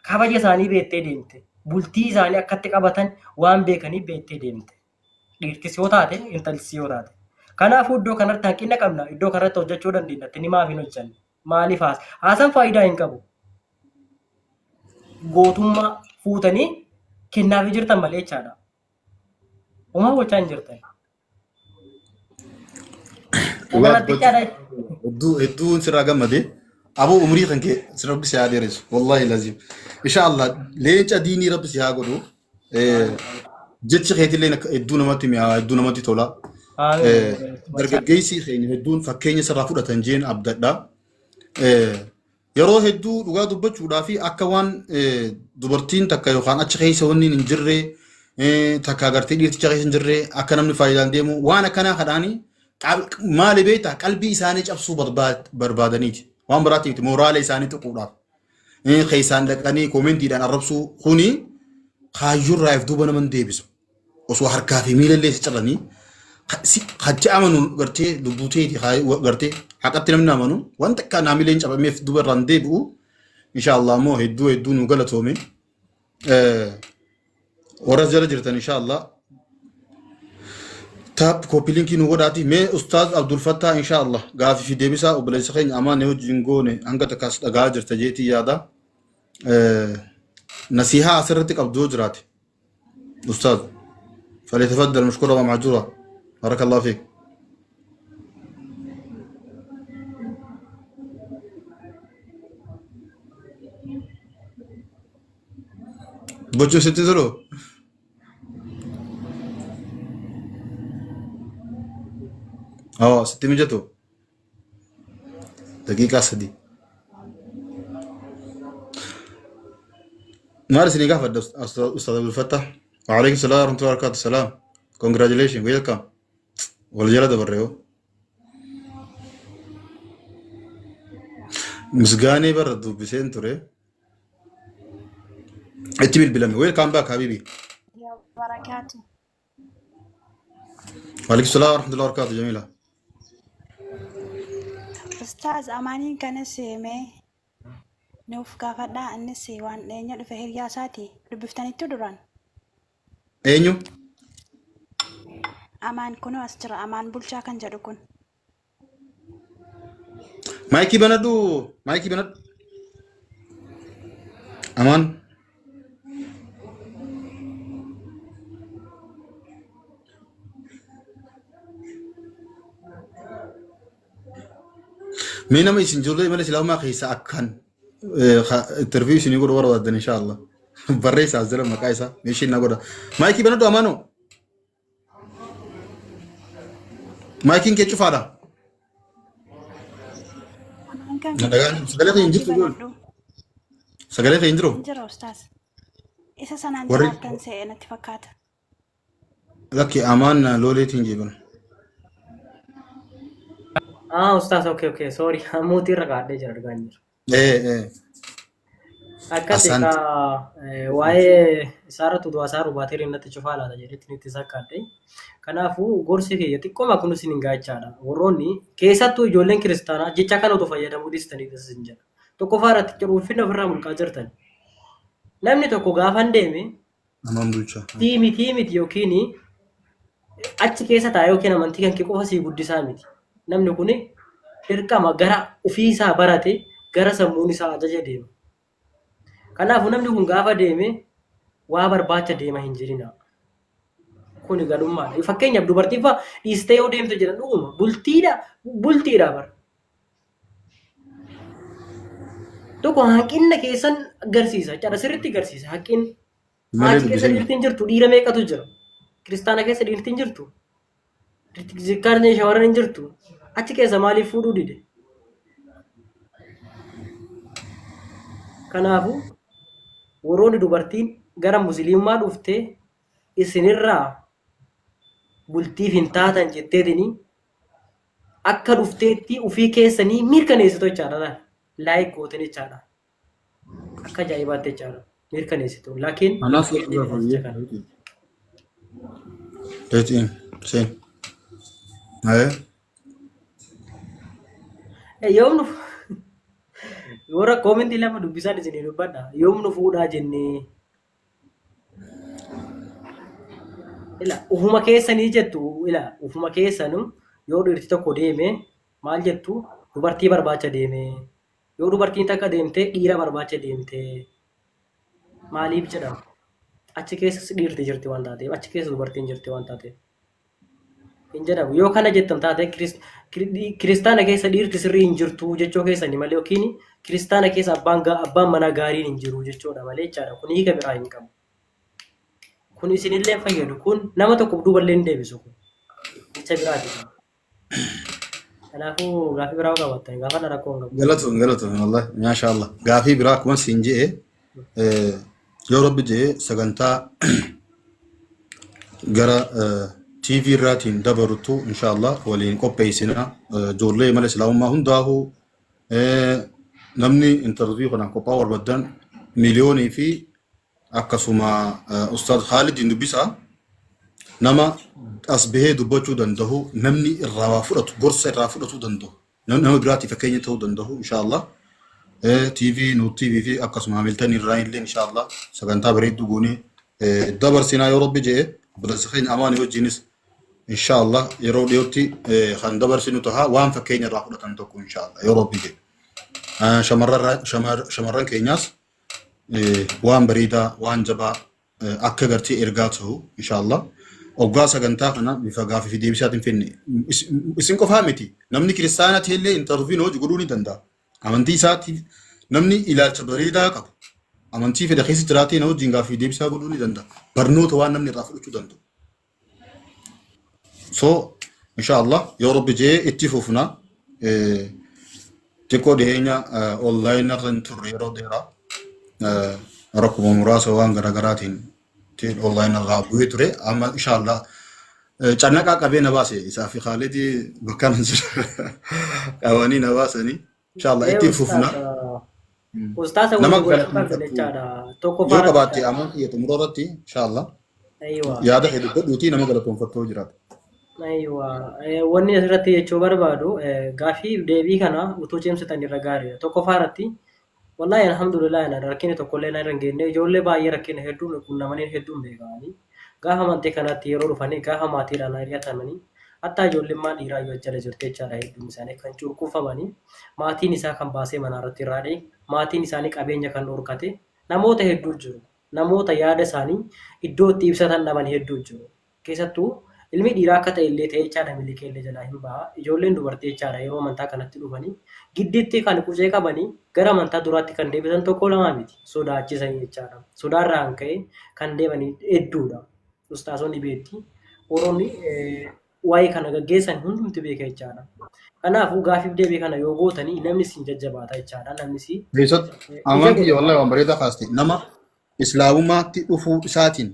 Kabaja isaanii beektee deemte. Bultii isaanii akkatti qabatan waan beekaniif beektee deemte. Dhiirtis yoo taate intaltis yoo taate. Kanaafuu iddoo kanarratti hanqina qabna. Iddoo kanarratti hojjechuu dandeenya. Itti maaf hin hojjanne? Maaliif haasa? Haasaan faayidaa hin qabu. Gootummaa fuutanii kennaafii jirtan malee jechaadha. Homaa gochaa hin jirtan. Dhugaa Kanarratti dubbachuuf jechaadha. hedduu hedduun sirraa gammade. Aboo umrii kan kee si rabbi si haa dheeressu. Wallahi lazim. Insha Allah leenca diinii rabbi si haa godhu. Jechi keetillee akka hedduu namatti mi'aawa hedduu namatti tola. Amiin. Dargaggeessi keenya hedduun fakkeenya sirraa fudhatan jeen abdadha. Yeroo hedduu dhugaa dubbachuudhaa fi akka waan dubartiin takka yookaan achi keessa wanni hin jirre takka agartee dhiirticha keessa hin jirre akka namni faayidaan deemu waan akkanaa kadhaanii maali beektaa qalbii isaanii cabsuu barbaadaniiti. Waan biraatti miti mooraala isaanii tuquudhaaf. Keessaan dhaqanii koomentiidhaan arrabsuu kuni kaayyurraa if duuba nama hin deebisu. Osoo harkaa fi miila illee si cabanii kachi amanu gartee lubbuu teeti gartee haqatti namni amanu wanta akka naamilee hin cabameef duuba irraan deebi'u insha Allah immoo hedduu hedduu nu galatoome. Warra jala jirtan insha Allah taap kooppi linkii nu godhaati mee ustaaz Abdul Fattah insha Allah gaafii fi deebisaa obboleessa keenya amaane hojiin goone hanga takkaas dhagaa jirta jeetii yaada. Nasihaa asirratti qabdu yoo jiraate. أستاذ فليتفضل مشكورا ومعجورا بارك الله فيك. Bochuu sitti tolu? Oo, sitti mijatu? Daqiiqaa 3. Maal isinii gaafadha Ustaaz Abdul Fattah? Waalaikum salaam warahmatullahi wabarakatuh. Salaam. Congratulations. Welcome. Wal jala dabarre hoo. Misgaanee barra dubbiseen ture. Itti bilbilame. Welcome back habibi. Ya barakaatu. Waalaikum salaam warahmatullahi wabarakatuh Jamila. Ustaaz Amaaniin kanas mee nuuf gaafadhaa, innis waan dhiyeenya dhufe hiriyaa isaati dubbiftanitti duraan. Eenyu? Amaan kunoo as jira, Amaan Bulchaa kan jedhu kun. Maayikii banadhu. Maayikii banadhu. Amaan. Mee nama isin ijoollee mana islaamaa keessa akkan interview isinii godhu barbaaddan inshallah. Barreessaa as jala maqaa isaa meeshiin na godha. Maayikii banadhu Amaanoo. Maayikiin kee cufaadha. Amaan kan Na dhagaan kee sagalee kee hin maayikii jirtu ijoollee. banadhu. Sagalee kee hin jiru. Hin jira ustaaz. Isa sanaan Warri jiraattan se'e natti fakkaata. Lakki amaan looleetiin jeeban. Ah, ustaas, okay, okay, sorry. Mutii irra kaa'adhee jira, argaa hin jiru. Ee ee. Akkasi Asante. ka waa'ee isaarratti utuu haasa'aa baatirii natti cufaa laata jedhetti itti sakkaadhe. Kanaafuu gorsi kiyya xiqqooma kun isin hin gaachaadha. Warroonni keessattuu ijoolleen kiristaanaa jecha kana utuu fayyadamuu dhiistanii isin jedha. Tokkoffaa irratti ulfina ofirraa mulqaa jirtan. Namni tokko gaafa hin deeme Amaan bulchaa. Sii miti yookiin achi keessa taa'ee yookiin amantii kan kee qofa sii guddisaa miti. Namni kun dirqama gara ofii isaa barate gara sammuun isaa ajaja deema. Kanaafuu namni kun gaafa deeme waa barbaacha deema hin jedhina. Kuni gadhummaadha. Fakkeenyaaf dubartiin fa'a dhiistee yoo deemte jedhan dhuguma bultiidha bultiidha bara. Tokko hanqinna keessan agarsiisa jechaadha. Sirriitti agarsiisa hanqinni. Malee Achi keessa dubbisee dhiirti hin jirtu dhiira meeqatu jira? Kiristaana keessa dhiirti hin jirtu. Kiristaana shamarran hin jirtu. Achi keessa maaliif fuudhuu dide? Kanaafuu warroonni dubartiin gara musliimaa dhuftee isinirraa bultiif hin taatan jetteetini akka dhufteetti ufii keessanii mirkaneessitu jechaadha laal. Like gootan jechaadha. Akka ajaa'ibaatti jechaadha. Mirkaneessitu. Laakiin Anaaf hin gaafa jecha kana. Let in. Seen. Ayee. Yoom nu warra koomentii lama dubbisaan isinii dubbadha. Yoom nu fuudhaa jennee Ila ufuma keessanii jettu, ila ufuma keessanu yoo dhiirti tokko deeme maal jettu? Dubartii barbaacha deeme. Yoo dubartiin takka deemte dhiira barbaacha deemte maaliif jedhama? Achi keessas dhiirti jirti waan taateef, achi keessa dubartiin jirti waan taateef hin jedhamu. Yoo kana jettan taate kiristaana keessa dhiirti sirrii hin jirtu jechuu keessani malee yookiin kiristaana keessa abbaan manaa gaariin hin jiru jechuudha malee jechaadha. Kun hiika biraa hin qabu. Kun isinillee hin fayyadu. Kun nama tokkoof duuballee hin deebisu kun. Jecha biraati kun. Kanaafuu gaafii biraa yoo qabaattan gaafa rakkoo hin qabu. Galatoom galatoom wallahi maasha Allah. Gaafii biraa akkuma siin je'e yoo rabbi je'e sagantaa gara TV irraatiin dabartu insha Allah waliin qopheessina. Ijoollee mana islaamummaa hundaahuu namni intarviiyuu kanaan qophaa'uu barbaadan miliyoonii fi akkasuma Ustaaz Khaalidiin dubbisaa. Nama as bahee dubbachuu danda'u, namni irraa waa fudhatu, gorsa irraa fudhatuu danda'u, nama biraatiif fakkeenya ta'uu danda'u insha Allah. TV, Nuur TV fi akkasuma Hamilton irraa illee insha Allah sagantaa bareedduu goonee dabarsinaa yoo Rabbi je'e obboleessa keenya Amaanii wajjinis insha Allah yeroo dhiyootti kan dabarsinu taha waan fakkeenya irraa fudhatan tokko insha Allah yoo Rabbi je'e. Shamarran keenyaas waan bareedaa waan jabaa akka gartee ergaa ta'u inshallah oggaa sagantaa kana bifa gaafii fi deebisaatiin finne isin qofaa miti namni kiristaana ta'ellee intarviin hojii godhuu ni danda'a. Amantii isaatiif namni ilaalcha bareedaa qabu amantii fedha keessa jiraatee na wajjin gaafii fi deebisaa godhuu ni danda'a. Barnoota waan namni irraa fudhachuu danda'u. So Insha Allah yoo Rabbi jee itti fufna. Xiqqoo dhiyeenya online irra hin turre yeroo dheeraa rakkuma muraasa waan garaagaraatiin online irraa bu'ee ture. Amma insha Allah cannaqaa qabee na baase isaa fi Khaalidii bakkaan jira qabanii na baasanii. Insha Allah Ee itti fufna. ustaasa ustaasa Nama wanni gochuu qabdan galateeffattu jechaadha. yoo Tokkoffaa irratti qabaatte jechaadha. amaan xiyya xumura irratti insha Allah Aywa. yaada kee dubbadhuutii nama galatoonfattoo jiraata. Aywa. Wanni asirratti jechuu barbaadu gaaffii deebii kana utuu cimsitan irra gaariidha. Tokkoffaa irratti wallahi alhamdulillah ana rakkina tokkollee na irra hin geenye, ijoollee baay'ee rakkina hedduun qunnamanii hedduun beekamanii gaafa amantii kanatti yeroo dhufanii gaafa maatiidhaan ari'atamanii hattaa ijoollummaan dhiiraa yoo jala jirti jechaadha, hedduun isaanii kan cunqurfamanii, maatiin isaa kan baasee manaa irratti irraa maatiin isaanii qabeenya kan dhorkate namoota hedduu jiru. Namoota yaada isaanii iddoo itti ibsatan dhaban hedduu jiru. Keessattuu ilmi dhiiraa akka ta'e illee ta'e jechaadha miliqee illee jalaa hin baha. Ijoolleen dubartii jechaadha yeroo amantaa kanatti dhufanii giddiitti kan qucee qabanii gara amantaa duraatti kan deebisan tokko lamaa miti. Sodaachisanii jechaadha. Sodaarraa kan ka'e kan deemanii hedduudha. Ustaasonni beekti. Warroonni waa'ee kana gaggeessan hundumti beeka jechaadha. Kanaafuu gaaffiif deebii kana yoo gootanii namni isin jajjabaata jechaadha. Namni si Keessatti ija amaan kiyya godhata. wallahi waan bareedaa kaaste, nama islaamummaatti dhufuu isaatiin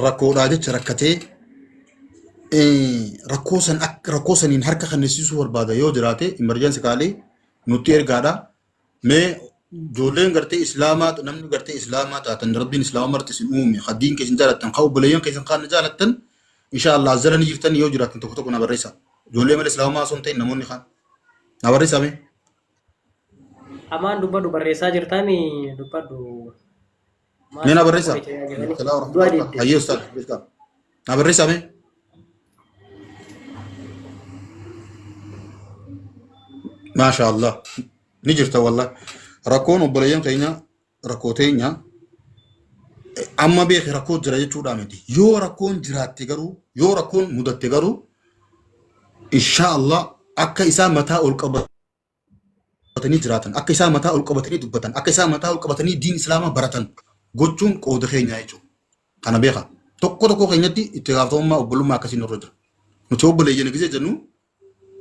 rakkoodhaa jecha rakkatee rakkoo san akka rakkoo saniin harka kennisiisuu barbaada yoo jiraate emergency kaalii nutti ergaadha. Mee ijoolleen gartee islaamaa, namni gartee islaamaa taatan, Rabbiin islaama marti isin uume, ka diin keessan jaalattan, ka obboleeyyan keessan kaan jaalattan, insha Allah jala ni jirtan yoo jiraattan tokko tokko na barreessa. Ijoollee malee islaamaa osoo hin ta'in namoonni kaan na barreessa mee. Amaan dubbadhu, barreessaa jirtami dubbadhu. Mee na Maal barreessa. qoricha yaa jedhani Salaam du'a warahmatullahi deebite. Hayyee ustaad. Na barreessa mee. Maasha Allah. Ni jirta wallahi. Rakkoon obboleeyyan keenya rakkoo teenya amma beeke rakkoo jira jechuudha miti. Yoo rakkoon jiraatte garuu, yoo rakkoon mudatte garuu, insha Allah akka isaan mataa ol qabatanii jiraatan, akka isaan mataa ol qabatanii dubbatan, akka isaan mataa ol qabatanii diin islaamaa baratan gochuun qooda keenya jechuudha. Kana beeka. Tokko tokko keenyatti itti gaafatamummaa obbolummaa akkasii nurra jira. Nuti obboleeyyan gisee jennu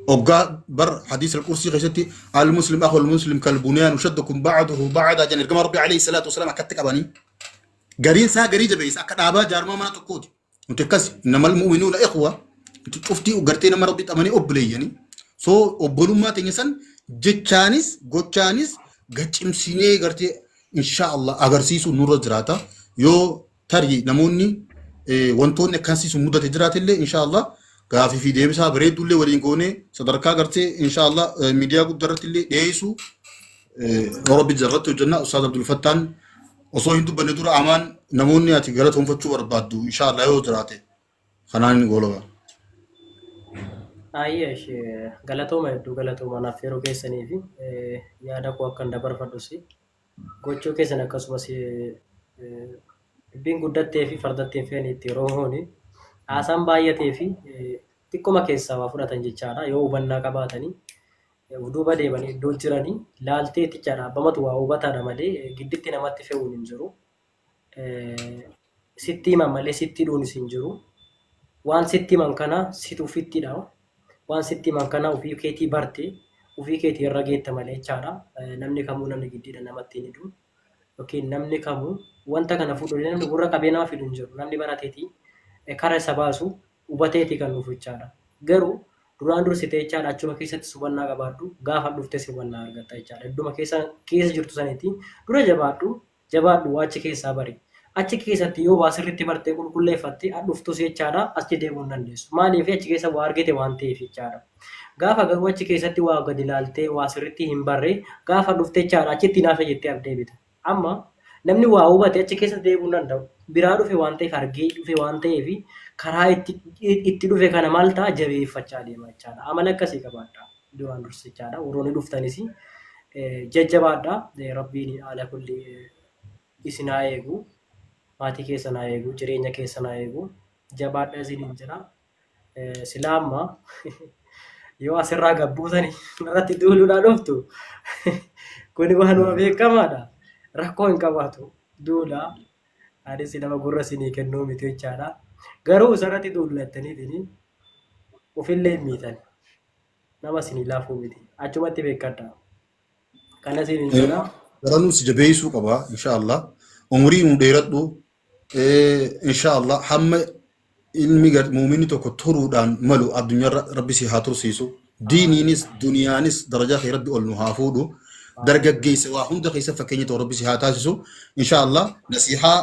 oggaa bar hadiis al-qursii keessatti al-muslim akhul muslim kal bunyan shaddukum ba'duhu ba'da jan ergama Rabbi alayhi salaatu wasalaam akkatti qabanii gariin isaa garii jabeessa akka dhaabaa jaarmaa mana tokkooti. Nuti akkas innamal mu'minuuna ikhwa, nuti cuftii gartee nama Rabbi xamanii obboleeyyanii. So obbolummaa teenya san jechaanis gochaanis gaccimsinee gartee insha Allah agarsiisuu nurra jiraata. Yoo tarii namoonni wantoonni akkasii sun mudate jiraatellee, insha Allah gaafii fi deebisaa bareeddullee waliin goonee sadarkaa gartee insha Allah miidiyaa guddaa irratti illee dhiyeessuu Rabbi jarratti hojjenna. Ustaaz Abdul Fattaan osoo hin dubbanne dura amaan namoonni ati galatoonfachuu barbaaddu insha Allah yoo jiraate kanaan inni goolaba. Ayyee ishee galatooma, hedduu galatooma naaf yeroo keessanii fi yaada koo akkan dabarfadhus gochuu keessan, akkasumas dubbiin guddattee fi fardatti hin feene itti yeroo hooni haasaan baay'atee fi xiqqoma keessaa waa fudhatan jechaadha yoo hubannaa qabaatanii of duuba deemanii iddoo jiranii laaltee jechaadha, abbamatu waa hubataadha malee gidditti namatti fe'uun hin jiru. Sitti himan malee sitti hidhuunis hin jiru. Waan sitti himan kana situ ofittidha. Waan sitti himan kana ofii keetii barte ofii keetii irra geetta malee jechaadha. Namni kamuu namni giddiidha namatti hin hidhu. Yookiin namni kamuu wanta kana fuudhu namni gurra qabee nama fidu hin jiru. Namni barateetii kara isa baasu hubateetii kan dhufu jechaadha. Garuu duraan dursitee jechaadha achuma keessatti hubannaa qabaadhu, gaafa dhuftes hubannaa argatta jechaadha. Idduma keessa keessa jirtu sanitti dura jabaadhu, jabaadhu, waa achi keessaa bari. Achi keessatti yoo waa sirriitti bartee qulqulleeffatte dhuftus jechaadha achi deemuu hin dandeessu. Maaliif? Achi keessa waa argite waan ta'eef jechaadha. Gaafa garuu achi keessatti waa gadi ilaaltee waa sirriitti hin barre gaafa dhufte jechaadha achitti naafa jettee af deebita. Amma namni waa hubate achi keessa deemuu hin danda'u. Biraa dhufe waan ta'eef, argee dhufe waan ta'eef, karaa itti dhufe kana maal ta'a jabeeffachaa deema jechaadha. Amala akkasii qabaadha duraan dursa jechaadha. Warroonni dhuftanis jajjabaadha. Rabbiin haala kulli isin haa eegu. Maatii keessan haa eegu. Jireenya keessan haa eegu. Jabaadha isiniin jira. Silaa amma yoo asirraa gabbuutanii irratti duuluudhaan dhuftu kuni waanuma beekamaadha. Rakkoo hin qabaatu. Duula. Anis nama gurra isinii kennuu miti jechaadha. Garuu isarratti duullattaniitiin Ufillee hin miitani. Nama isinii laafuu miti. Achumatti beekkadhaa. Kana isiniin jedha. Daranuu si jabeessuu qaba insha Allah. Umurii nu dheeradhu insha Allah, hamma ilmi muuminni tokko turuudhaan malu addunyaarra Rabbi si haa tursiisu. Diiniinis duniyaanis darajaa kee Rabbi ol nu haa fuudhu. Dargaggeessa waa hunda keessa fakkeenya ta'u Rabbi si haa taasisu. Insha Allah nasihaa.